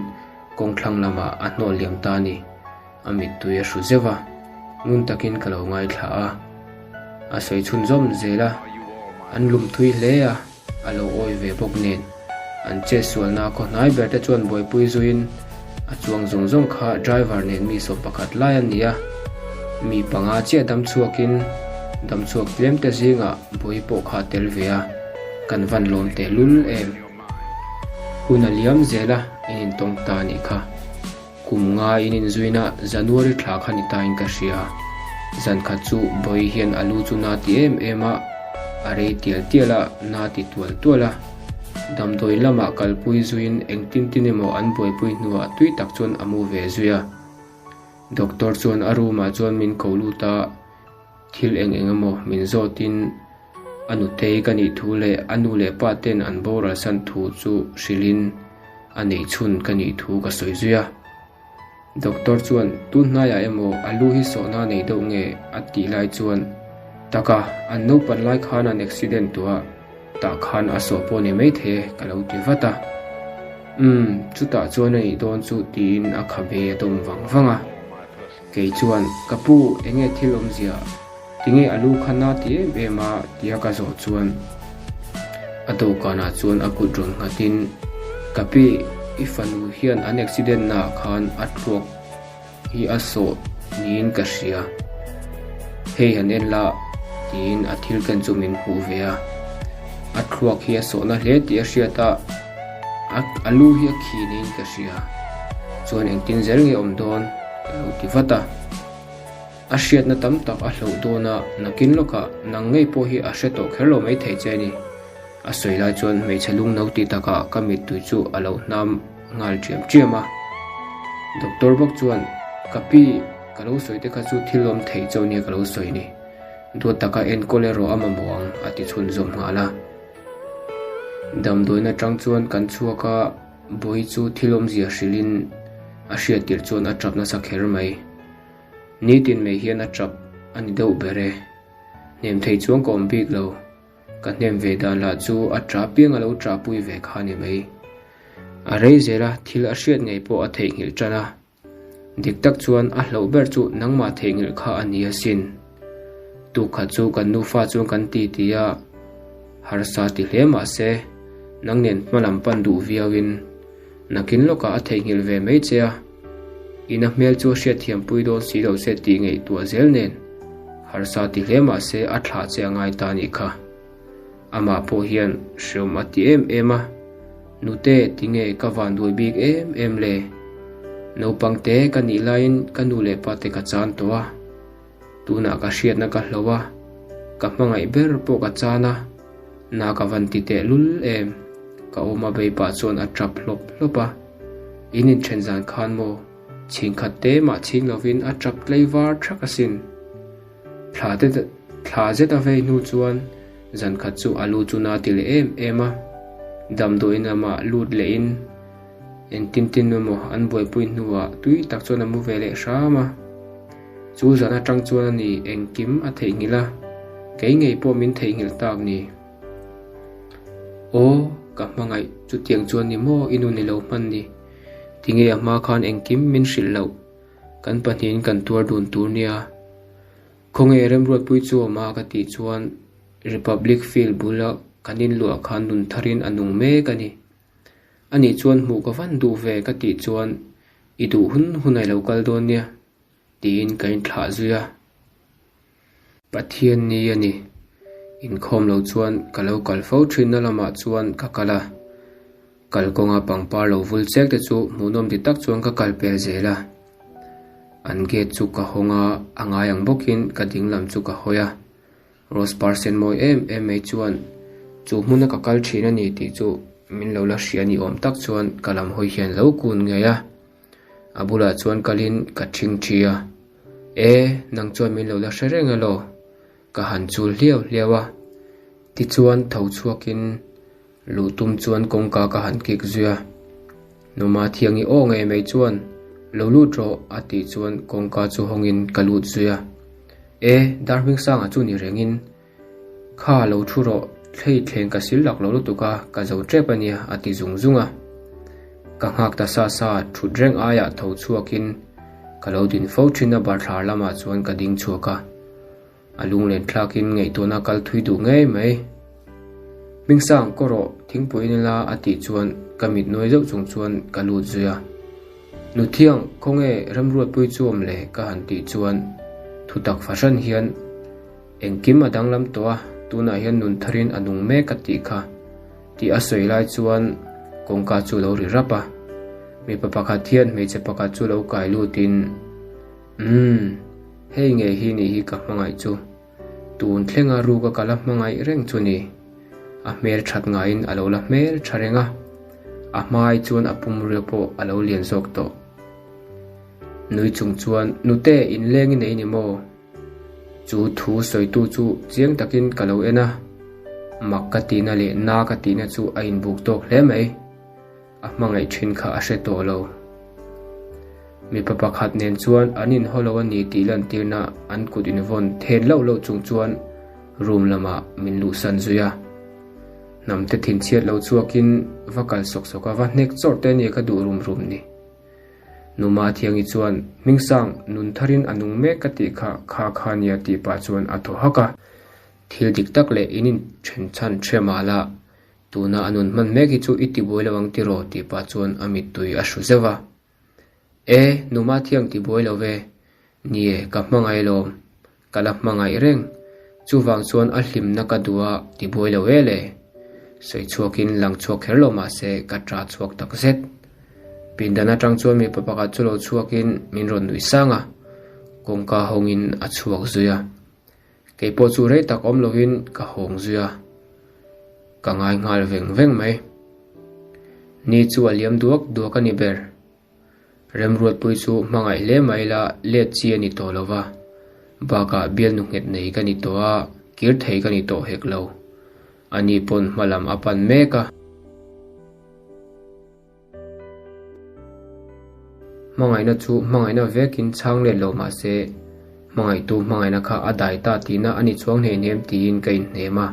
kawng thlang lamah a hnawl liam ta a ni. A mittui a hru zeuh a, ngun takin ka lo ngaithla a. A sawi chhunzawm zel a, an lum thui hle a, a lo awi ve bawk nen. An chetsualna khaw hnai ber te chuan buaipui zuiin a chuang zawng zawng kha driver nen mi sawm pakhat lai an ni a. Mi panga chiah dam chhuakin dam chhuak tlem te zingah buai pawh kha a tel ve a, kan van lawm tehlul em. Hun a liam zel a, in intawng ta a nih kha. Kum nga in inzuina January thla kha ni tain ka hria. Zan khat chu Bawi hian a lu chu na ti em em a, a rei tial tial a, na ti tual tual a. Damdawi lamah kalpui zuiin engtin tin emaw an buaipui hnuah tui tak chuan a mu ve zui a. Doctor chuan a room ah chuan min ko lut a, Thil eng eng emaw min zawtin a nutei ka nih thu leh a nu leh pa ten an boral san thu chu hrilhin a neih chhun ka nih thu ka sawi zui a. Doctor chuan tun hnaiah emaw a lu hi sawhna nei deuh nge a tih lai chuan taka an naupan lai khan an accident tawh a, tah khan a sawh pawh ni maithei e ka lo ti vat a. Umm chutah chuan a nih dawn chu tiin a khabe a dawm vang vang a. Kei chuan, Ka pu, enge thil awmzia? Tinge a lu kha na ti em em a? tia ka zawh chuan a dawhkanah chuan a kut rawn nghatin, Ka pi, i fanu hian an accident naah khan a thluak hi a sawh niin ka hria. Hei han en la, tiin a thil ken chu min hmuh ve a. A thluak hi a sawhna hle tih a hriat a, a lu hi a khi niin ka hria. Chuan engtin zel nge awm dawn? Ka lo ti vat a. A hriatna tam tak a hloh dawn a, nakin lawkah nang ngei pawh hi a hre tawh kher lo maithei che a ni. A sawi lai chuan hmeichhe lung no ti takah ka mittui chu a lo hnam nghal ṭiam ṭiam a. Doctor bawk chuan, Ka pi, ka lo sawi te kha chu thil awm thei chauh nia ka lo sawi ni. Duat taka enkawl erawh a mamawh ang, a ti chhunzawm nghal a. Damdawiin aṭang chuan kan chhuak a. Bawi chu thil awmzia hrilhin a hriat tirh chuan a tap nasa kher mai. Nitin mai hian a tap a ni deuh ber e. Hnem thei chuang ka awm bik lo. Ka hnem ve dan lah chu a tah piang a lo tahpui ve kha a ni mai. A rei zel a, thil a hriat ngei pawh a theihnghilh tan a. Dik tak chuan a hlauh ber chu nangmah theihnghilh kha a ni asin. Tuk khat chu kan nufa chuan kan ti ti a, harsa ti hle mah se, nang nen hma lam pan duh viauin nakin lawkah a theihnghilh ve mai che a, ina hmel chu a hriatthiam pui dawn si lo che tih ngaihtuah zel nen harsa ti hle mah se a thlah che a ngai ta nih kha. Amah pawh hian hreawm a ti em em a, Nute tinge ka van duai bik em em le? Naupang te ka nih laiin ka nu leh pa te ka chan tawh a, tunah ka hriatna ka hloh a, ka hmangaih ber pawh ka chan a, na ka van ti teh lul em? Ka awm a bei pah chuan a tap hlawp hlawp a, In inthen zan khan maw, chhingkhat te mah chhing lovin a tap tlei var thak asin. Thla te thla zet a vei hnu chuan zan khat chu a lu chu na ti leh em em a, damdawiin lamah lut lehin engtin tin emaw an buaipui hnuah tui tak chuan a mu ve leh hram a. Chu zan atang chuan a ni engkim a theihnghilh a, kei ngei pawh min theihnghilh tak ni. Aw, ka hmangaih chutiang chuan ni maw i nu ni lo hman ni, tinge a hma khan engkim min hrilh loh. Kan pahnihin kan tuar dun tur nia. Khawnge Remruatpui chu awm a ka tih chuan Republic Field bula kan inluah khan nun tharin a nung mek a ni. Ani chuan hmuh ka van duh ve ka tih chuan i duh hun hun a lo kal dawn nia tiin ka inthlah zui a. Pathian ni a ni. Inkhawm lo chuan ka lo kal fo thinna lamah chuan ka kal a. Kalkawnga pangpar lo vul chek te chu hmuhnawm ti tak chuan ka kal pel zel a. An gate chu ka hawng a, a ngai ang bawkin ka ding lam chu ka hawi a. Rose par sen mawi em em mai chuan chu hmuna ka kal thin a ni tih chu min lo la hria ni awm tak chuan ka lam hawi hian lo kun ngei a. A bulah chuan kalin ka thing thi a, E, nang chuan min lo la hre reng elaw? Ka han chul hliau hliau a. Tichuan tho chhuakin luh tum chuan kawngka ka han kik zui a. Numa thiangi aw ngei mai chuan lo lut rawh a tih chuan kawngka chu hawngin ka lut zui a. E, Darhmingsanga chu ni rengin Kha lo thu rawh, thlei thleng ka sil lak lo lutuk a, ka zo tep a nia, a ti zung zung a. Ka nghak ta sa sa, thut reng aiah tho chhuakin ka lo din fo thin a barthlar lamah chuan ka ding chhuak a. A lunglen thlakin ngaihtuahna kal thui duh ngei mai. Hmingsang, kaw rawh, thingpui in ila a tih chuan ka mit nuai zauh chung chuan ka lut zui a. Nuthiang, khawnge Remruatpui chu awm le? ka han tih chuan thutak fahran hian Engkim a danglam tawh a, tunah hian nun tharin a nung mek a tih kha. Tih a sawi lai chuan kawngka chu lo ri rap a. Mipa pakhat hian hmeichhe pakhat chu lo kai lutin, Umm, hei ngei hi nih hi ka hmangaih chu. Tun thlenga ruka ka la hmangaih reng chu ni. A hmel that ngaiin a lo la hmel tha reng a, a hmai chuan a pumrua pawh a lo lian zawk tawh. Nui chung chuan, Nute, inleng i nei ni maw? Chu thu sawitu chu chiang takin ka lo en a, mak ka tihna leh na ka tihna chu a inbuk tawk hle mai. A hmangaih thin kha a hre tawh lo. Mipa pakhat nen chuan an inhaw lo a ni tih lantirna an kut invawn then loh loh chung chuan room lamah min luhsan zui a. Hnamte thinchhiat lo chhuakin va kal sawk sawk a, va hnek chawrh te ania ka duh rum rum ni. Numa Thiangi chuan, Hmingsang, nun tharin a nung mek ka tih kha, kha kha nia tih pah chuan a thaw hak a. Thil dik tak leh in inthen chhan hre mah la, tuna a nun hman mek hi chu i tibuai lo ang tiraw tih pah chuan a mittui a hru zeuh a. E, Numa Thiang tibuai lo ve, nie, ka hmangaih alawm, Ka la hmangaih reng. Chuvang chuan a hlimna ka duh a ti buai lo el e. Sawi chhuakin lang chhuak kher lo mah se ka ṭah chhuak tak zet. Pindan aṭang chuan mipa pakhat chu lo chhuakin min rawn nuih sang a, kawngka hawngin a chhuak zui a. Kei pawh chu rei tak awm lovin ka hawng zui a, ka ngai nghal veng veng mai. Ni chu a liam duak duak a ni ber. Remruatpui chu hmangaih hle mai la let chi a ni tawh lo va, bakah bialnu nghet nei ka ni tawh a, kir thei ka ni tawh hek lo. Ani pawn hma lam a pan mek a. Hmangaihna chu hmangaihna vekin chhang let lo mah se, hmangaihtu hmangaihna kha a dai ta tihna a ni chuang hleihnem tiin ka inhnem a.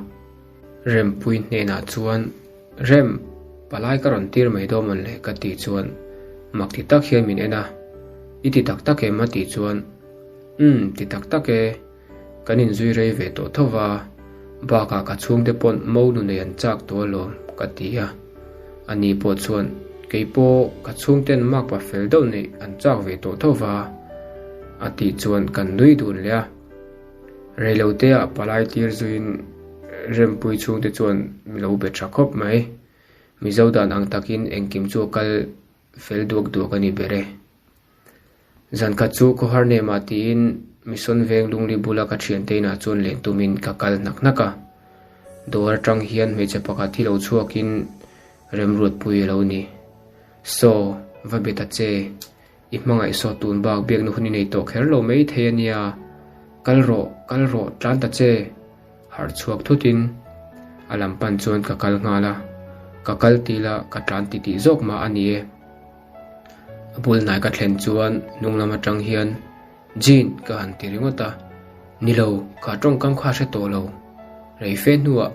Rempui hnenah chuan, Rem, palai ka rawn tir mai dawn mawn le ka tih chuan mak ti tak hian min en a, I ti tak tak em? a tih chuan, Umm, ti tak tak e, kan inzui rei ve tawh tho va, bakah ka chhungte pawn mo nu nei an chak tawh alawm ka ti a, ani pawh chuan, Kei pawh ka chhungten makpa fel deuh neih an chak ve tawh tho va a tih chuan kan nui dun leh a. Reiloteah palai tir zuiin Rempui chhungte chuan mi lo be tha khawp mai. Mizo dan ang takin engkim chu a kal fel duak duak a ni ber e. Zankhat chu khawhar nemah tiin Mission Veng Lungli bula ka thiante inah chuan len tumin ka kal hnak hnak a. Dawr atang hian hmeichhe pakhat hi lo chhuakin Remruatpui a lo ni. Saw, va be ta che. I hmangaih saw tun bak biakna hun i nei tawh kher lo mai thei a nia. Kal rawh, kal rawh, tlan ta che. Harh chhuak thutin a lam pan chuan ka kal nghal a, ka kal tila ka tlan titih zawk mah a ni e. A bul hnai ka thlen chuan hnung lam atang hian Jean ka han ti ringawt a, ni lo, kha tawngkam kha a hre tawh lo. Rei fe hnuah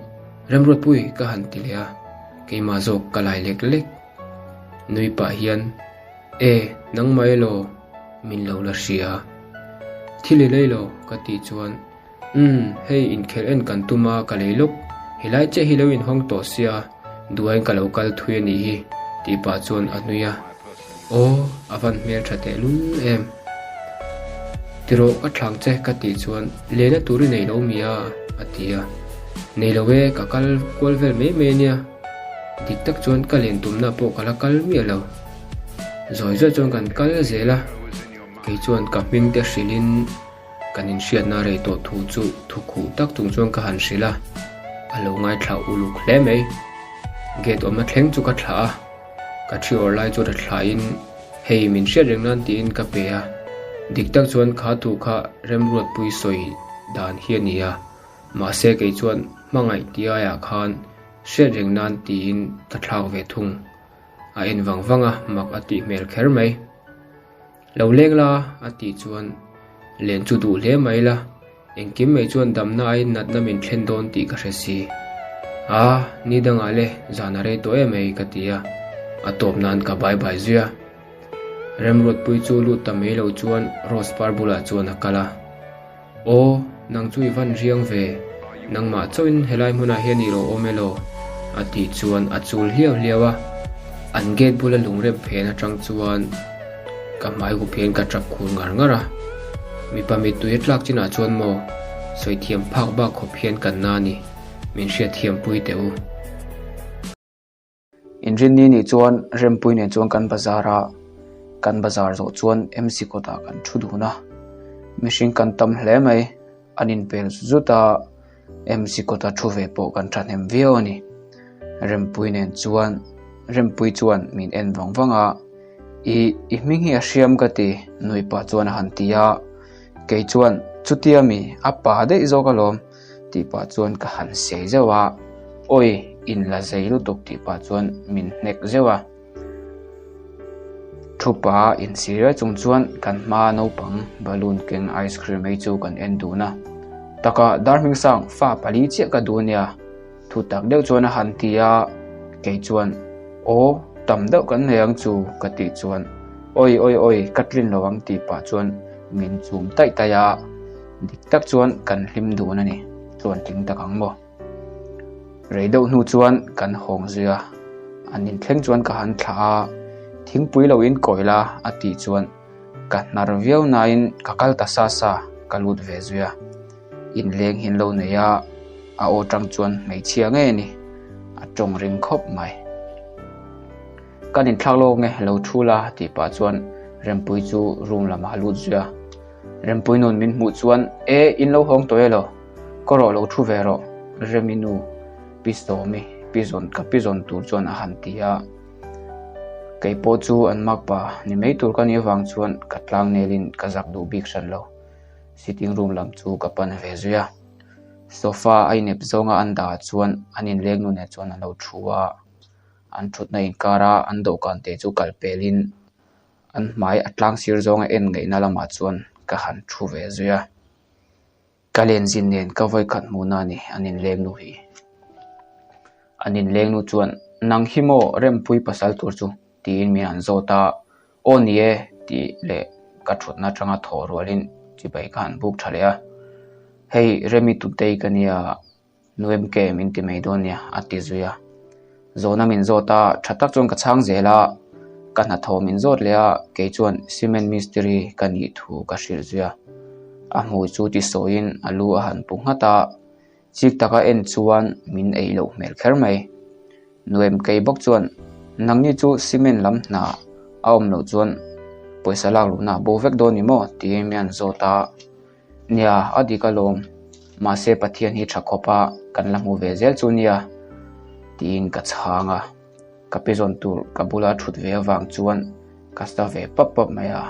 Remruatpui ka han ti leh a, keimah zawk ka lai lek lek. Nui pah hian E, nangmah elaw? Min lo la hria. Thil i lei lo, ka tih chuan, Umm, hei inkhelh en kan tum a, ka lei lawk. Helai chiah hi lo inhawng tawh sia, duain ka lo kal thui a nih hi, tih pah chuan a nui a. Aw, a van hmel tha tehlul em. Tirawh ka thlang che, ka tih chuan, Lehna tur i nei lo mi a? a ti a. Nei lo e, ka kal kual vel mai mai a nia. Dik tak chuan ka len tumna pawh ka la kal miah lo. Zawi zawi chuan kan kal zel a, kei chuan ka hming te hrilhin kan inhriatna rei tawh thu chu thu khuh tak chung chuan ka han hrilh a, a lo ngaithla uluk hle mai. Gate awmna thleng chu ka thlah a, ka thi awrh lai chu ra thlain hei min hriat reng nan tiin ka pe a, dik tak chuan kha thu kha remruatpui sawi dan hi a ni a. Mahse kei chuan hmangaih ti aiah khan hriat reng nan tiin ka thlak ve thung. A en vang vang a, mak a tih hmel kher mai. Lo leng la a tih chuan len chu duh hle mai la, engkim mai chuan damna aiin natna min thlen dawn tih ka hre si. A, ni dangah le zan a rei tawh em mai ka ti a, a tawp nan ka bai bai zui a. Remruatpui chu lut ta mai lo chuan Rose par bulah chuan a kal a. Aw, nang chu i van riang ve, nangmah chauhin helai hmunah hian i lo awm elaw? a tih chuan a chul hliau hliau a, an gate bula lungrep phen atang chuan ka hmai hup hian ka tap khur ngar ngar a, mipa mittui a tlak chinah chuan maw sawi thiam phak bak khawp hian kan na a ni, min hriatthiam pui teh u. Inrinni nih chuan Rempui nen chuan kan bazar a, kan bazar zawh chuan MC kawtah kan thu dun a, mihring kan tam hle mai, an inpel zut zut a, MC kawta thu ve pawh kan thahnem viau a ni. Rempui nen chuan Rempui chuan min en vang vang a, I i hming hi a hriam ka ti nui pah chuan a han ti a, kei chuan chutia mi a pa daih zawk alawm. Tih pah chuan ka han sei zeuh a, Awi, in la zei lutuk tih pah chuan min hnek zeuh a. Thupa insi riai chung chuan kan hma naupang balloon keng ice cream ei chu kan en dun a. Taka Darhmingsang fa pali chiah ka duh ania, thu tak deuh chuan a han ti a, kei chuan Aw, tam deuh kan nei ang chu ka tih chuan Awi awi awi ka tlin lo ang tih pah chuan min chum taih taih a. Dik tak chuan kan hlim dun a ni, tluan tling tak ang maw? Rei deuh hnu chuan kan hawng zui a, an inthleng chuan ka han thlah a, thingpui lo in kawi la a tih chuan ka hnar viau nain ka kal ta sa sa, ka lut ve zui a. Inleng hi an lo nei a, a aw tang chuan hmeichhia ngei a ni, a tawng ring khawp mai. Kan inthlak lawk nge lo thu la tih pah chuan Rempui chu room lamah a lut zui a. Rempui nun min hmuh chuan E in lo hawng tawh elaw? Ka rawh lo thu ve rawh Remi nu Pi Sawmi pi zawn ka pi zawn tur chuan a han ti a. Kei pawh chu an makpa ni mai tur ka nih avang chuan ka tlangnelin ka zak duh bik hran lo. Sitting room lam chu ka pan ve zui a. Sofa a inep zawnga an dah chuan an inleng nu nen chuan an lo thu a. An thutna inkara an dawhkan te chu kal pelin an hmai a tlang sir zawnga en ngaihna lamah chuan ka han thu ve zui a. Ka lenzin nen ka vawikhat hmuhna a ni an inleng nu hi. An inleng nu chuan nang hi maw Rempui pasal tur chu tiin min han zawt a, aw ni e tih leh ka thutna atanga thawh rualin chibai ka han buk tha leh a. Hei Remi Tutei ka nia. Nuam ke min ti mai dawn nia a ti zui a. Zawhna min zawt a, tha tak chuan ka chhang zel a, ka hnathawh min zawt leh a, kei chuan cement mistiri ka nih thu ka hrilh zui a. A hmui chu ti sawiin a lu a han pu nghat a, chik taka en chuan min ei loh hmel kher mai. Nuam kei bawk chuan nangni chu cement lam hna a awm loh chuan pawisa lak luhna a bo vek dawn ni maw tiin min han zawt a. Nia, a dik alawm. Mahse Pathian hi tha khawp a, kan la hmu ve zel chu nia, tiin ka chhang a. Ka pe zawn tur ka bula thut ve avang chuan ka sa ve pap pap mai a.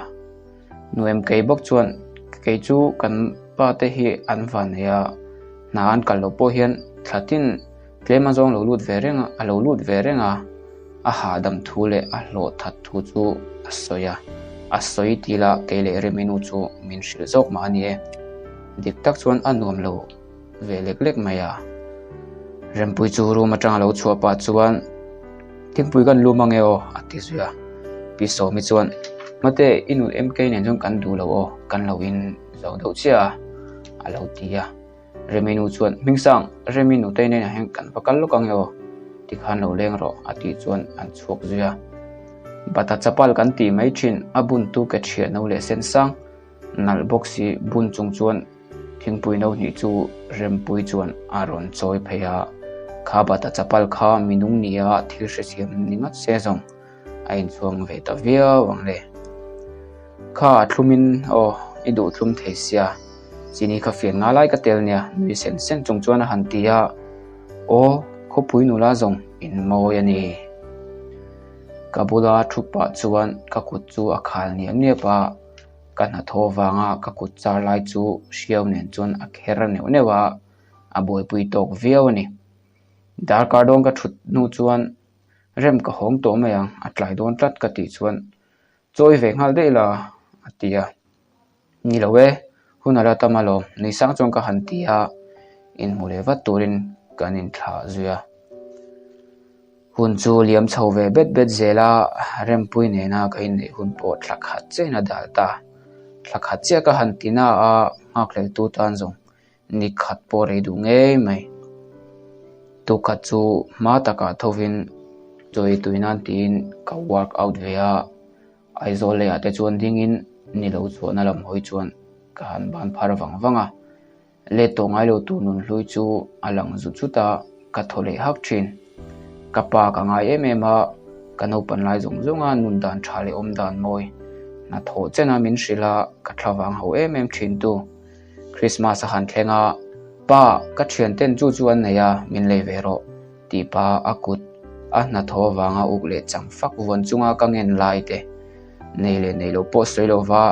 Nuam kei bawk chuan kei chu kan pa te hi an van nei a, hna an kal loh pawh hian thla tin tlem a zawng lo lut ve reng a, a lo lut ve reng a, a hahdam thu leh a hlawh that thu chu a sawi a, a sawi ti la kei leh Reminu chu min hrilh zawk mah a ni e. Dik tak chuan a nuam lo ve lek lek mai a. Rempui chu room atanga lo chhuah pah chuan Thingpui kan lum ange aw a ti zui a. Pi Sawmi chuan Mate i nu MK nen chuan kan duh lo aw, kan lo in zo deuh chiah a a lo ti a. Remi nu chuan, Hmingsang, Remi nutei nen ah hian kan va kal lawk ange aw, tikhan lo leng rawh, a tih chuan an chhuak zui a. Bata chapal kan tih mai thin, a buntu ke thiah no leh sen sang, nalh bawk si bun chung chuan Thingpui no hnih chu Rempuii chuan a rawn chawi phei a, kha bata chapal kha minung nia thil hrethiam ni ngat se zawng a inchhuang ve ta viau ang le. Kha a thlumin aw i duh thlum thei sia, chini kha fian nga lai ka tel nia nui sen sen chung chuan a han ti a, aw khawpui nula zawng in mawi a ni. Ka bula thu pah chuan ka kut chu a khal niap niap a. Ka hnathawh vanga ka kut char lai chu hriau nen chuan a kher neuh neuh a, a buaipui tawk viau a ni. Darkar dawn ka thut hnu chuan rem ka hawng tawh mai ang, a tlai dawn tlat ka tih chuan chawi ve nghal daih la a ti a. Ni lo e, hun a la tam alawm, nui sang chuan ka han ti a, inhmu leh vat turin kan inthlah zui a. Hun chu liam chho ve bet bet zel a, Rempui nena ka inneih hun pawh thla khat chiahin a dal ta. Thla khat chiah ka han ti na a, nghakhleltu tan zawng ni khat pawh rei duh ngei mai. Tukhat chu hma takah thovin chawi tui nan tiin ka work out ve a, Aizawl leiah te chuan dingin ni lo chhuahna lam hawi chuan ka han ban phar vang vang a. Let tawh ngai lo tur nunhlui chu a lang zut zut a, ka thaw leh hak thin. Ka pa ka ngai em em a, ka naupan lai zawng zawng a nun dan tha leh awm dan mawi. Hnathawh chen a min hrilh a, ka thla vang ho em em thin tu. Christmas a han thleng a, Pa, ka thian ten chu chu an nei a, min lei ve rawh, tih pa a kut a hnathawh avanga uk leh chang fak vuan chunga ka ngen lai te, nei leh nei lo pawh sawi lova,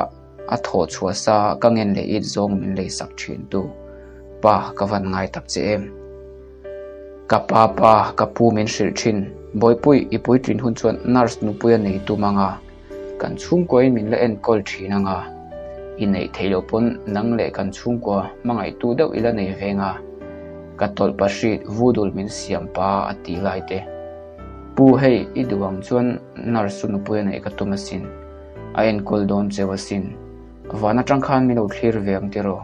A thawh chhuah sa ka ngen leh it zawng min lei sak thin tu pa ka van ngai tak che em. Ka pa pa ka pu min hrilh thin Bawihpui i puitlin hun chuan nurse nupui a nei tum anga kan chhungkuain min la enkawl thin anga i neih theih loh pawn nang leh kan chhungkua hmangaihtu deuh i la nei ve nga ka tawlh pahrit vudul min siam pa a tih lai te Pu hei i duh ang chuan nurse chu nupui a neih ka tum asin. A enkawl dawn cheu asin. Van atang khan min lo thlir ve ang tiraw?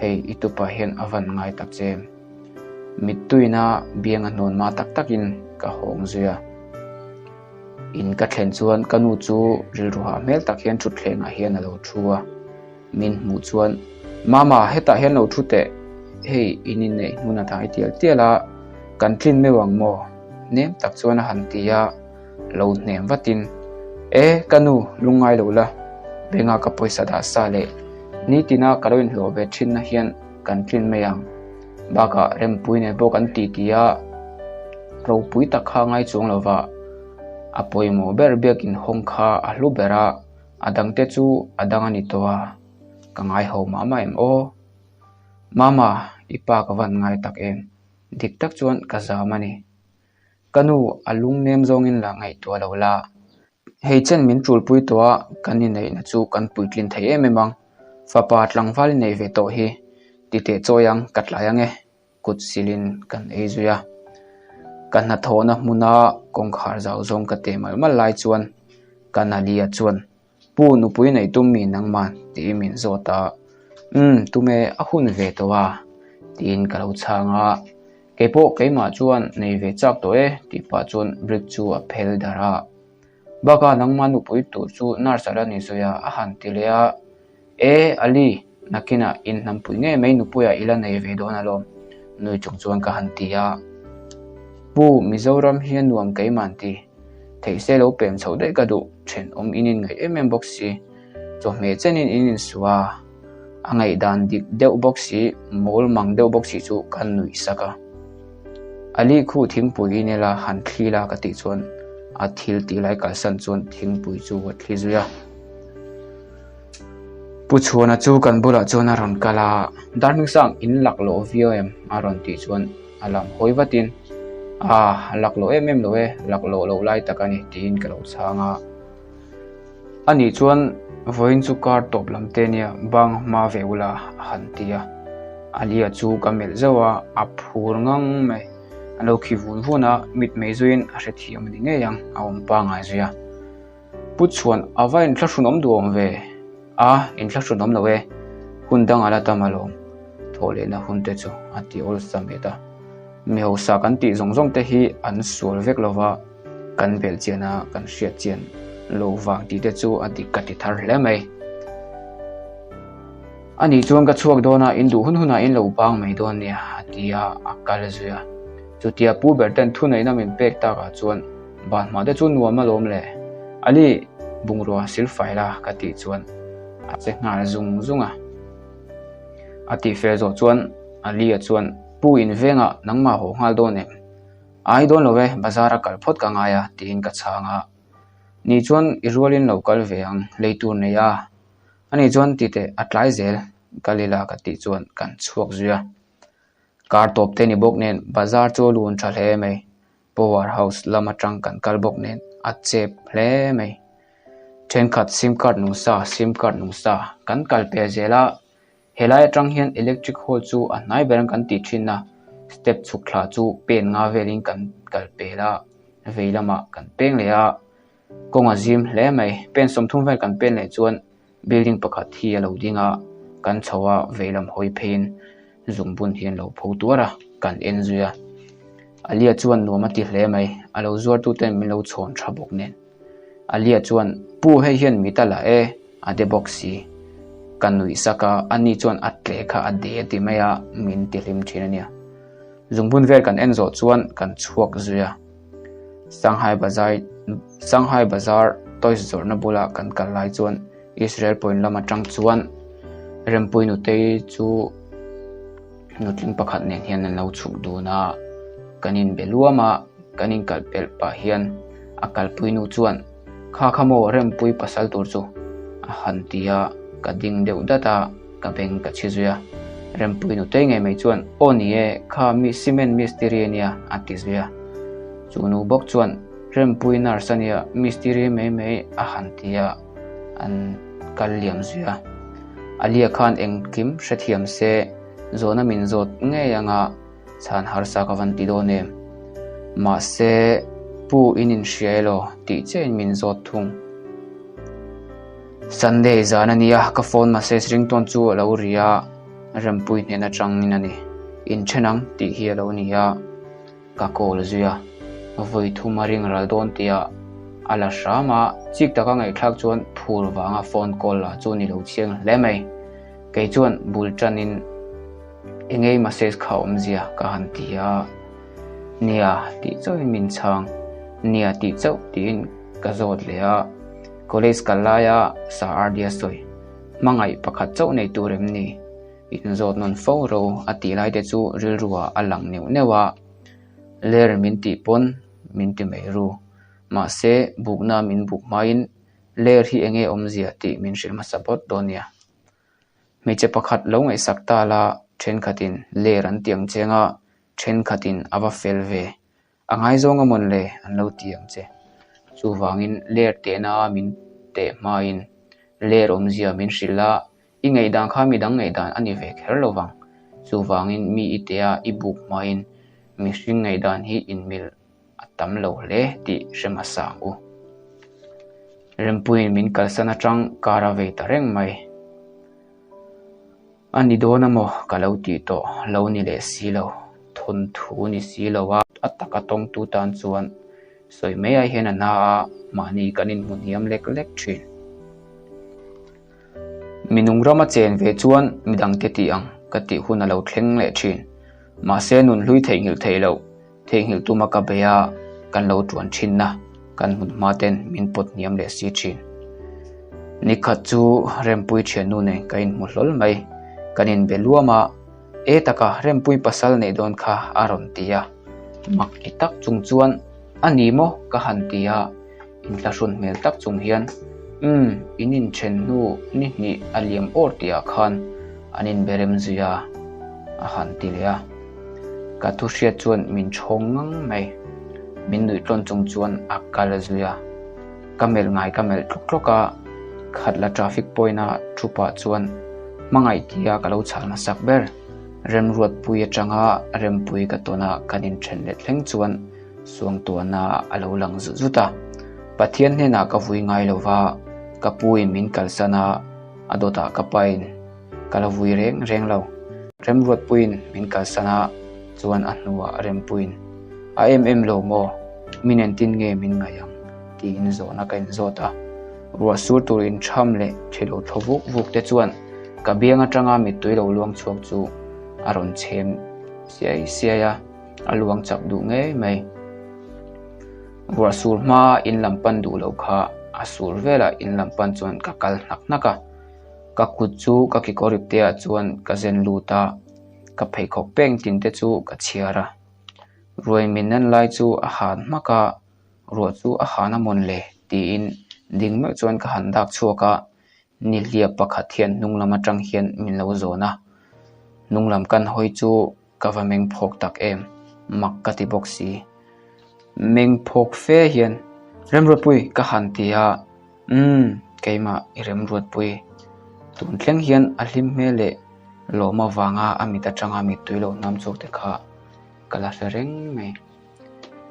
Hei i tupa hian a van ngai tak che em? Mittuina biang a hnawn mah tak takin ka hawng zui a. In ka thlen chuan ka nu chu rilru hah hmel tak hian thutthlengah hian a lo thu a. Min hmuh chuan, Mama, hetah hian lo thu teh. Hei, in inneih hnun a thai tial tial a, kan tlin meuh ang maw? Nem tak chuan a han ti a, lo hnem vatin, E, ka nu, lungngai lo la, benga ka pawisa dah sa leh nitina ka lo inhlawh ve thinna hian kan tlin mai ang. Bakah Rempui nen pawh kan titi a, ropui tak kha ngai chuang lova, a pawimawh ber biakin hawng kha a hlu ber a, A dangte chu a dang a ni tawh a, ka ngai ho mah mah em aw. Mama, i pa ka van ngai tak em? Dik tak chuan ka zam a ni. Ka nu, a lung nem zawngin la ngaihtuah lo la. Hei chen min tulpui tawh a, kan inneihna chu kan puitlin thei em em ang. Fapa tlangval i nei ve tawh hi, ti teh chawi ang, ka tlai ang e. Kut silin kan ei zui a, ka hnathawhna hmuna kawngkhar zau zawng ka teh malh malh lai chuan ka Nalia chuan Pu nupui nei tum mi nangman tiin min zawt a, Umm tume a hun ve tawh a tiin ka lo chhang a, keipawh keimah chuan nei ve chak tawh e tih pah chuan brick chu a phel darh a, bakah nangmah nupui tur chu nurse a la ni zui a a han ti leh a. E, Ali, nakinah inhnampui ngei mai nupuiah i la nei ve dawn alawm, nui chung chuan ka han ti a. Pu, Mizoram hi a nuam keimah ti. Theih se lo pem chhoh daih ka duh, thenawm in inngaih em em bawk si. Chawhmeh chenin in insuh a, a ngaihdan dik deuh bawk si, mawl mang deuh bawk si chu ka nuih sak a. Ali khu thingpui in ila han thli la ka tih chuan a thil tih lai kalsan chuan thingpui chu a thli zui a. Pu Chhuana chu kan bulah chuan a rawn kal a, Darhmingsang in lak loh viau em? a rawn tih chuan a lam hawi vatin, Ah, lak loh em em lo e, lak loh loh lai tak a ni tiin ka lo chhang a. Anih chuan vawiin chu kar tawp lam te nia bang hma ve ula a han ti a. Alia chu ka melh zauh a, a phur ngang mai. A lo khi vun vun a, mitmei zuiin a hrethiam a ni ngei ang, a awm pangngai zui a. Pu Chhuan, a va inthlahrun awm duh awm ve? A, inthlahrun awm lo e, hun dang a la tam alawm, thawh lehna hun te chu a ti awlsam et a. Mi hausa kan tih zawng zawng te hi an sual vek lova, kan belh chian a, kan hriat chian lo vang tih te chu a dik ka ti thar hle mai. Ani chuan ka chhuak dawn a, in duh hun hunah in lo bang mai dawn nia, a ti a, a kal zui a. Chutia Pu ber ten thuneihna min pek takah chuan ban hma te chu nuam alawm le. Ali, bungrua sil fai la ka tih chuan a che nghal zung zung a. A tih fel zawh chuan Ali-a chuan, Pu in vengah nangmah haw nghal dawn em? Ai dawn lo e, bazar a kal phawt ka ngai a, tiin ka chhang a. Ni chuan i rualin lo kal ve ang, lei tur nei a. Ani chuan ti teh a tlai zel kal ila ka tih chuan kan chhuak zui a. Kar tawp te ni bawk nen bazar chu a lun tha hle mai. Power house lam atang kan kal bawk nen a chep hle mai. Thenkhat sim card nung sa sim card nung sa kan kal pel zel a. Helai atang hian electric hall chu a hnai ber ang kan tih thin a. Step chhuk thla chu pen nga velin kan kal pel a vei lamah kan peng leh a. Kawng a zim hle mai. Pen 30 vel kan pen leh chuan building pakhat hi a lo ding a, kan chho a veilam hawi pheiin zungbun hi an lo pho tuar a, kan en zui a. Alia chuan nuam a ti hle mai, a lo zuartu ten min lo chhawn tha bawk nen. Alia chuan, Pu hei hian mit a la e, a de bawk si. Ka nuih sak a, ani chuan a tle kha a de a ti mai a, min ti hlim thin a nia. Zungbun vel kan en zawh chuan kan chhuak zui a. Shanghai Bazar Shanghai Bazar toys zawrhna bulah kan kal lai chuan Israel point lam atang chuan Rempui nutei chu nutling pakhat nen hian an lo chhuk dun a, kan inbe luam a, kan inkal pelh pah hian a kalpui nu chuan Kha kha maw Rempui pasal tur chu a han ti a, ka ding deuh dat a, ka beng ka chhi zui a. Rempui nutei ngei mai chuan Aw ni e, kha mi cement mistiri a nia a ti zui a. Chu nu bawk chuan Rempui nurse a nia, mistiri mai mai a han ti a, an kal liam zui a. Alia khan engkim hrethiam se zawhna min zawt ngei anga chhan harsa ka van ti dawn em? Mahse, Pu in inhria elaw tih chiahin min zawt thung. Sunday zan a nia, ka phone message ringtawn chu a lo ri a, Rempui hnen atangin a ni. Inthen ang tih hi a lo ni a, ka call zui a, vawi thum a ring ral dawn tia a la hram a, chik taka ngaihthlak chuan phur vanga phone call lah chu ni lo chiang hle mai. Kei chuan bul tanin engei message kha awmzia ka han ti a, Nia tih chauhin min chhang, Nia tih chauh tiin ka zawt leh a, College kal laia Sir Ardia sawi, Hmangaih pakhat chauh nei tur em ni? Inzawt nawn fo ro a tih lai te chu rilruah a lang neuh neuh a, Ler min tih pawn min ti mai ru, mahse bukna min buk hmain Ler hi enge awmzia tih min hrilh hmasa phawt dawn nia. Hmeichhe pakhat lo ngaihsak ta la thenkhatin ler an ti ang che anga thenkhatin a va fel ve. A ngaizawng a mawn le an lo ti ang che. Chuvangin ler tehna a min teh hmain ler awmzia min hrilh a, i ngaihdan kha midang ngaihdan a ni ve kher lo vang. Chuvangin mi i teh a i buk hmain mihring ngaihdan hi inmil a tam lo hle tih hre hmasa ang u. Rempuiin min kalsan atang kar a vei ta reng mai. A ni dawn a maw ka lo tih tawh lo ni leh si lo, thawnthu ni si lo a, a taka tawngtu tan chuan sawi mai ai hian a na a, mahni kan inhmu hniam lek lek thin. Minung rama chen ve chuan midangte tih ang ka tih hun a lo thleng leh thin. Mahse nunhlui theihnghilh theih loh Theihnghilh tuma ka bei a, kan lo tuan thinna kan hmun hma ten min pawt hniam leh si thin. Nikhat chu Rempui thiannu nen ka inhmu hlawl mai, kan inbe luam a, E taka Rempui pasal neih dawn kha a rawn ti a, mak ti tak chung chuan a ni maw ka han ti a, inthlahrun hmel tak chung hian Umm, in inthen hnu ni hnih a liam awr tihah khan an inbe rem zui a, a han ti leh a. Ka thu hriat chuan min chhawng ngang mai. Min nuih tlawn chung chuan a kal zui a. Ka melh ngai ka melh tlawk tlawk a, khatla traffic point a thu pah chuan hmangaih tia ka lo chhal hmasak ber. Remruatpui atanga Rempui ka tawn a kan inthen leh thleng chuan Suangtuahna a lo lang zut zut a, Pathian hnenah ka vui ngai lo va, ka puin min kalsan a, a dawtah ka pain ka la vui reng reng lo. Remruatpuiin min kalsan a, chuan a hnuah Rempuiin, A em em lo maw? Min entin nge min ngaih ang? tiin zawhna ka inzawt a. Ruah sur tur intham leh thilo thaw vuk vuk te chuan. Ka biang atanga mittui lo luang chhuak chu a rawn chhem siai siai a, a luang chak duh ngei mai. Ruah sur hma in lam pan duh loh kha a sur velah in lam pan chuan ka kal hnak hnak a, ka kut chu ka kekawr ipte ah chuan ka zen lut a, ka pheikhawk peng tin te chu ka chhiar a. Ruai min en lai chu a han hmak a, ruah chu a han a mawn le tiin ding meuh chuan ka han dak chhuak a, nihliap pakhat hian hnung lam atang hian min lo zawn a, hnung lam kan hawi chu ka va meng phawk tak em, mak ka ti bawk si. Meng phawk fe hian Remruatpui ka han ti a, umm keimah i Remruatpui. Tun thleng hian a hlim hmel leh lawm avanga a mit atanga mittui lo hnam chhuak te kha ka la hre reng mai.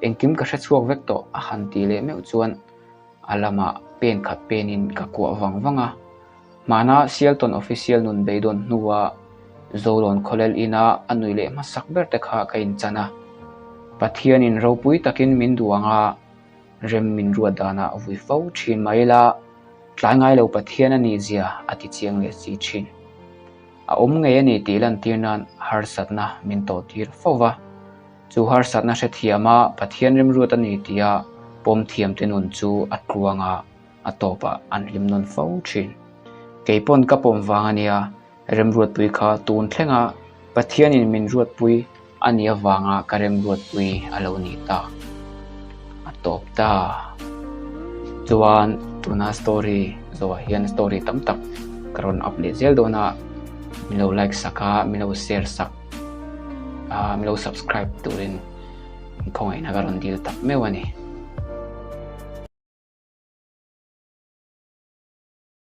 Engkim ka hre chhuak vek tawh a han tih leh meuh chuan a lamah pen khat penin ka kuah vang vang a. Hmana Sialton Official nun beidawn hnua Zolawn Khawlel ina a nui leh hmasak ber te kha ka inchan a. Pathianin ropui takin min duh ang a, rem min ruat danah vui fo thin mai ila, tlai ngai lo Pathian a nih zia a ti chiang leh si thin. A awm ngei a ni tih lantir nan harsatna min tawh tir fo va. Chu harsatna hrethiama Pathian rimruat a ni tia pawm thiamte nun chu a tluang a, a tawpah an hlim nawn fo thin. Kei pawn ka pawm vang a nia, remruatpui kha tun thlenga Pathianin min ruatpui a nih avanga ka remruatpui a lo ni ta. A tawp ta. Chuan tuna story zawhah hian story tam tak ka rawn up leh zel dawn a, min lo like sak a, min lo share sak a, min lo subscribe turin khawngaihna ka rawn dil tak meuh a ni.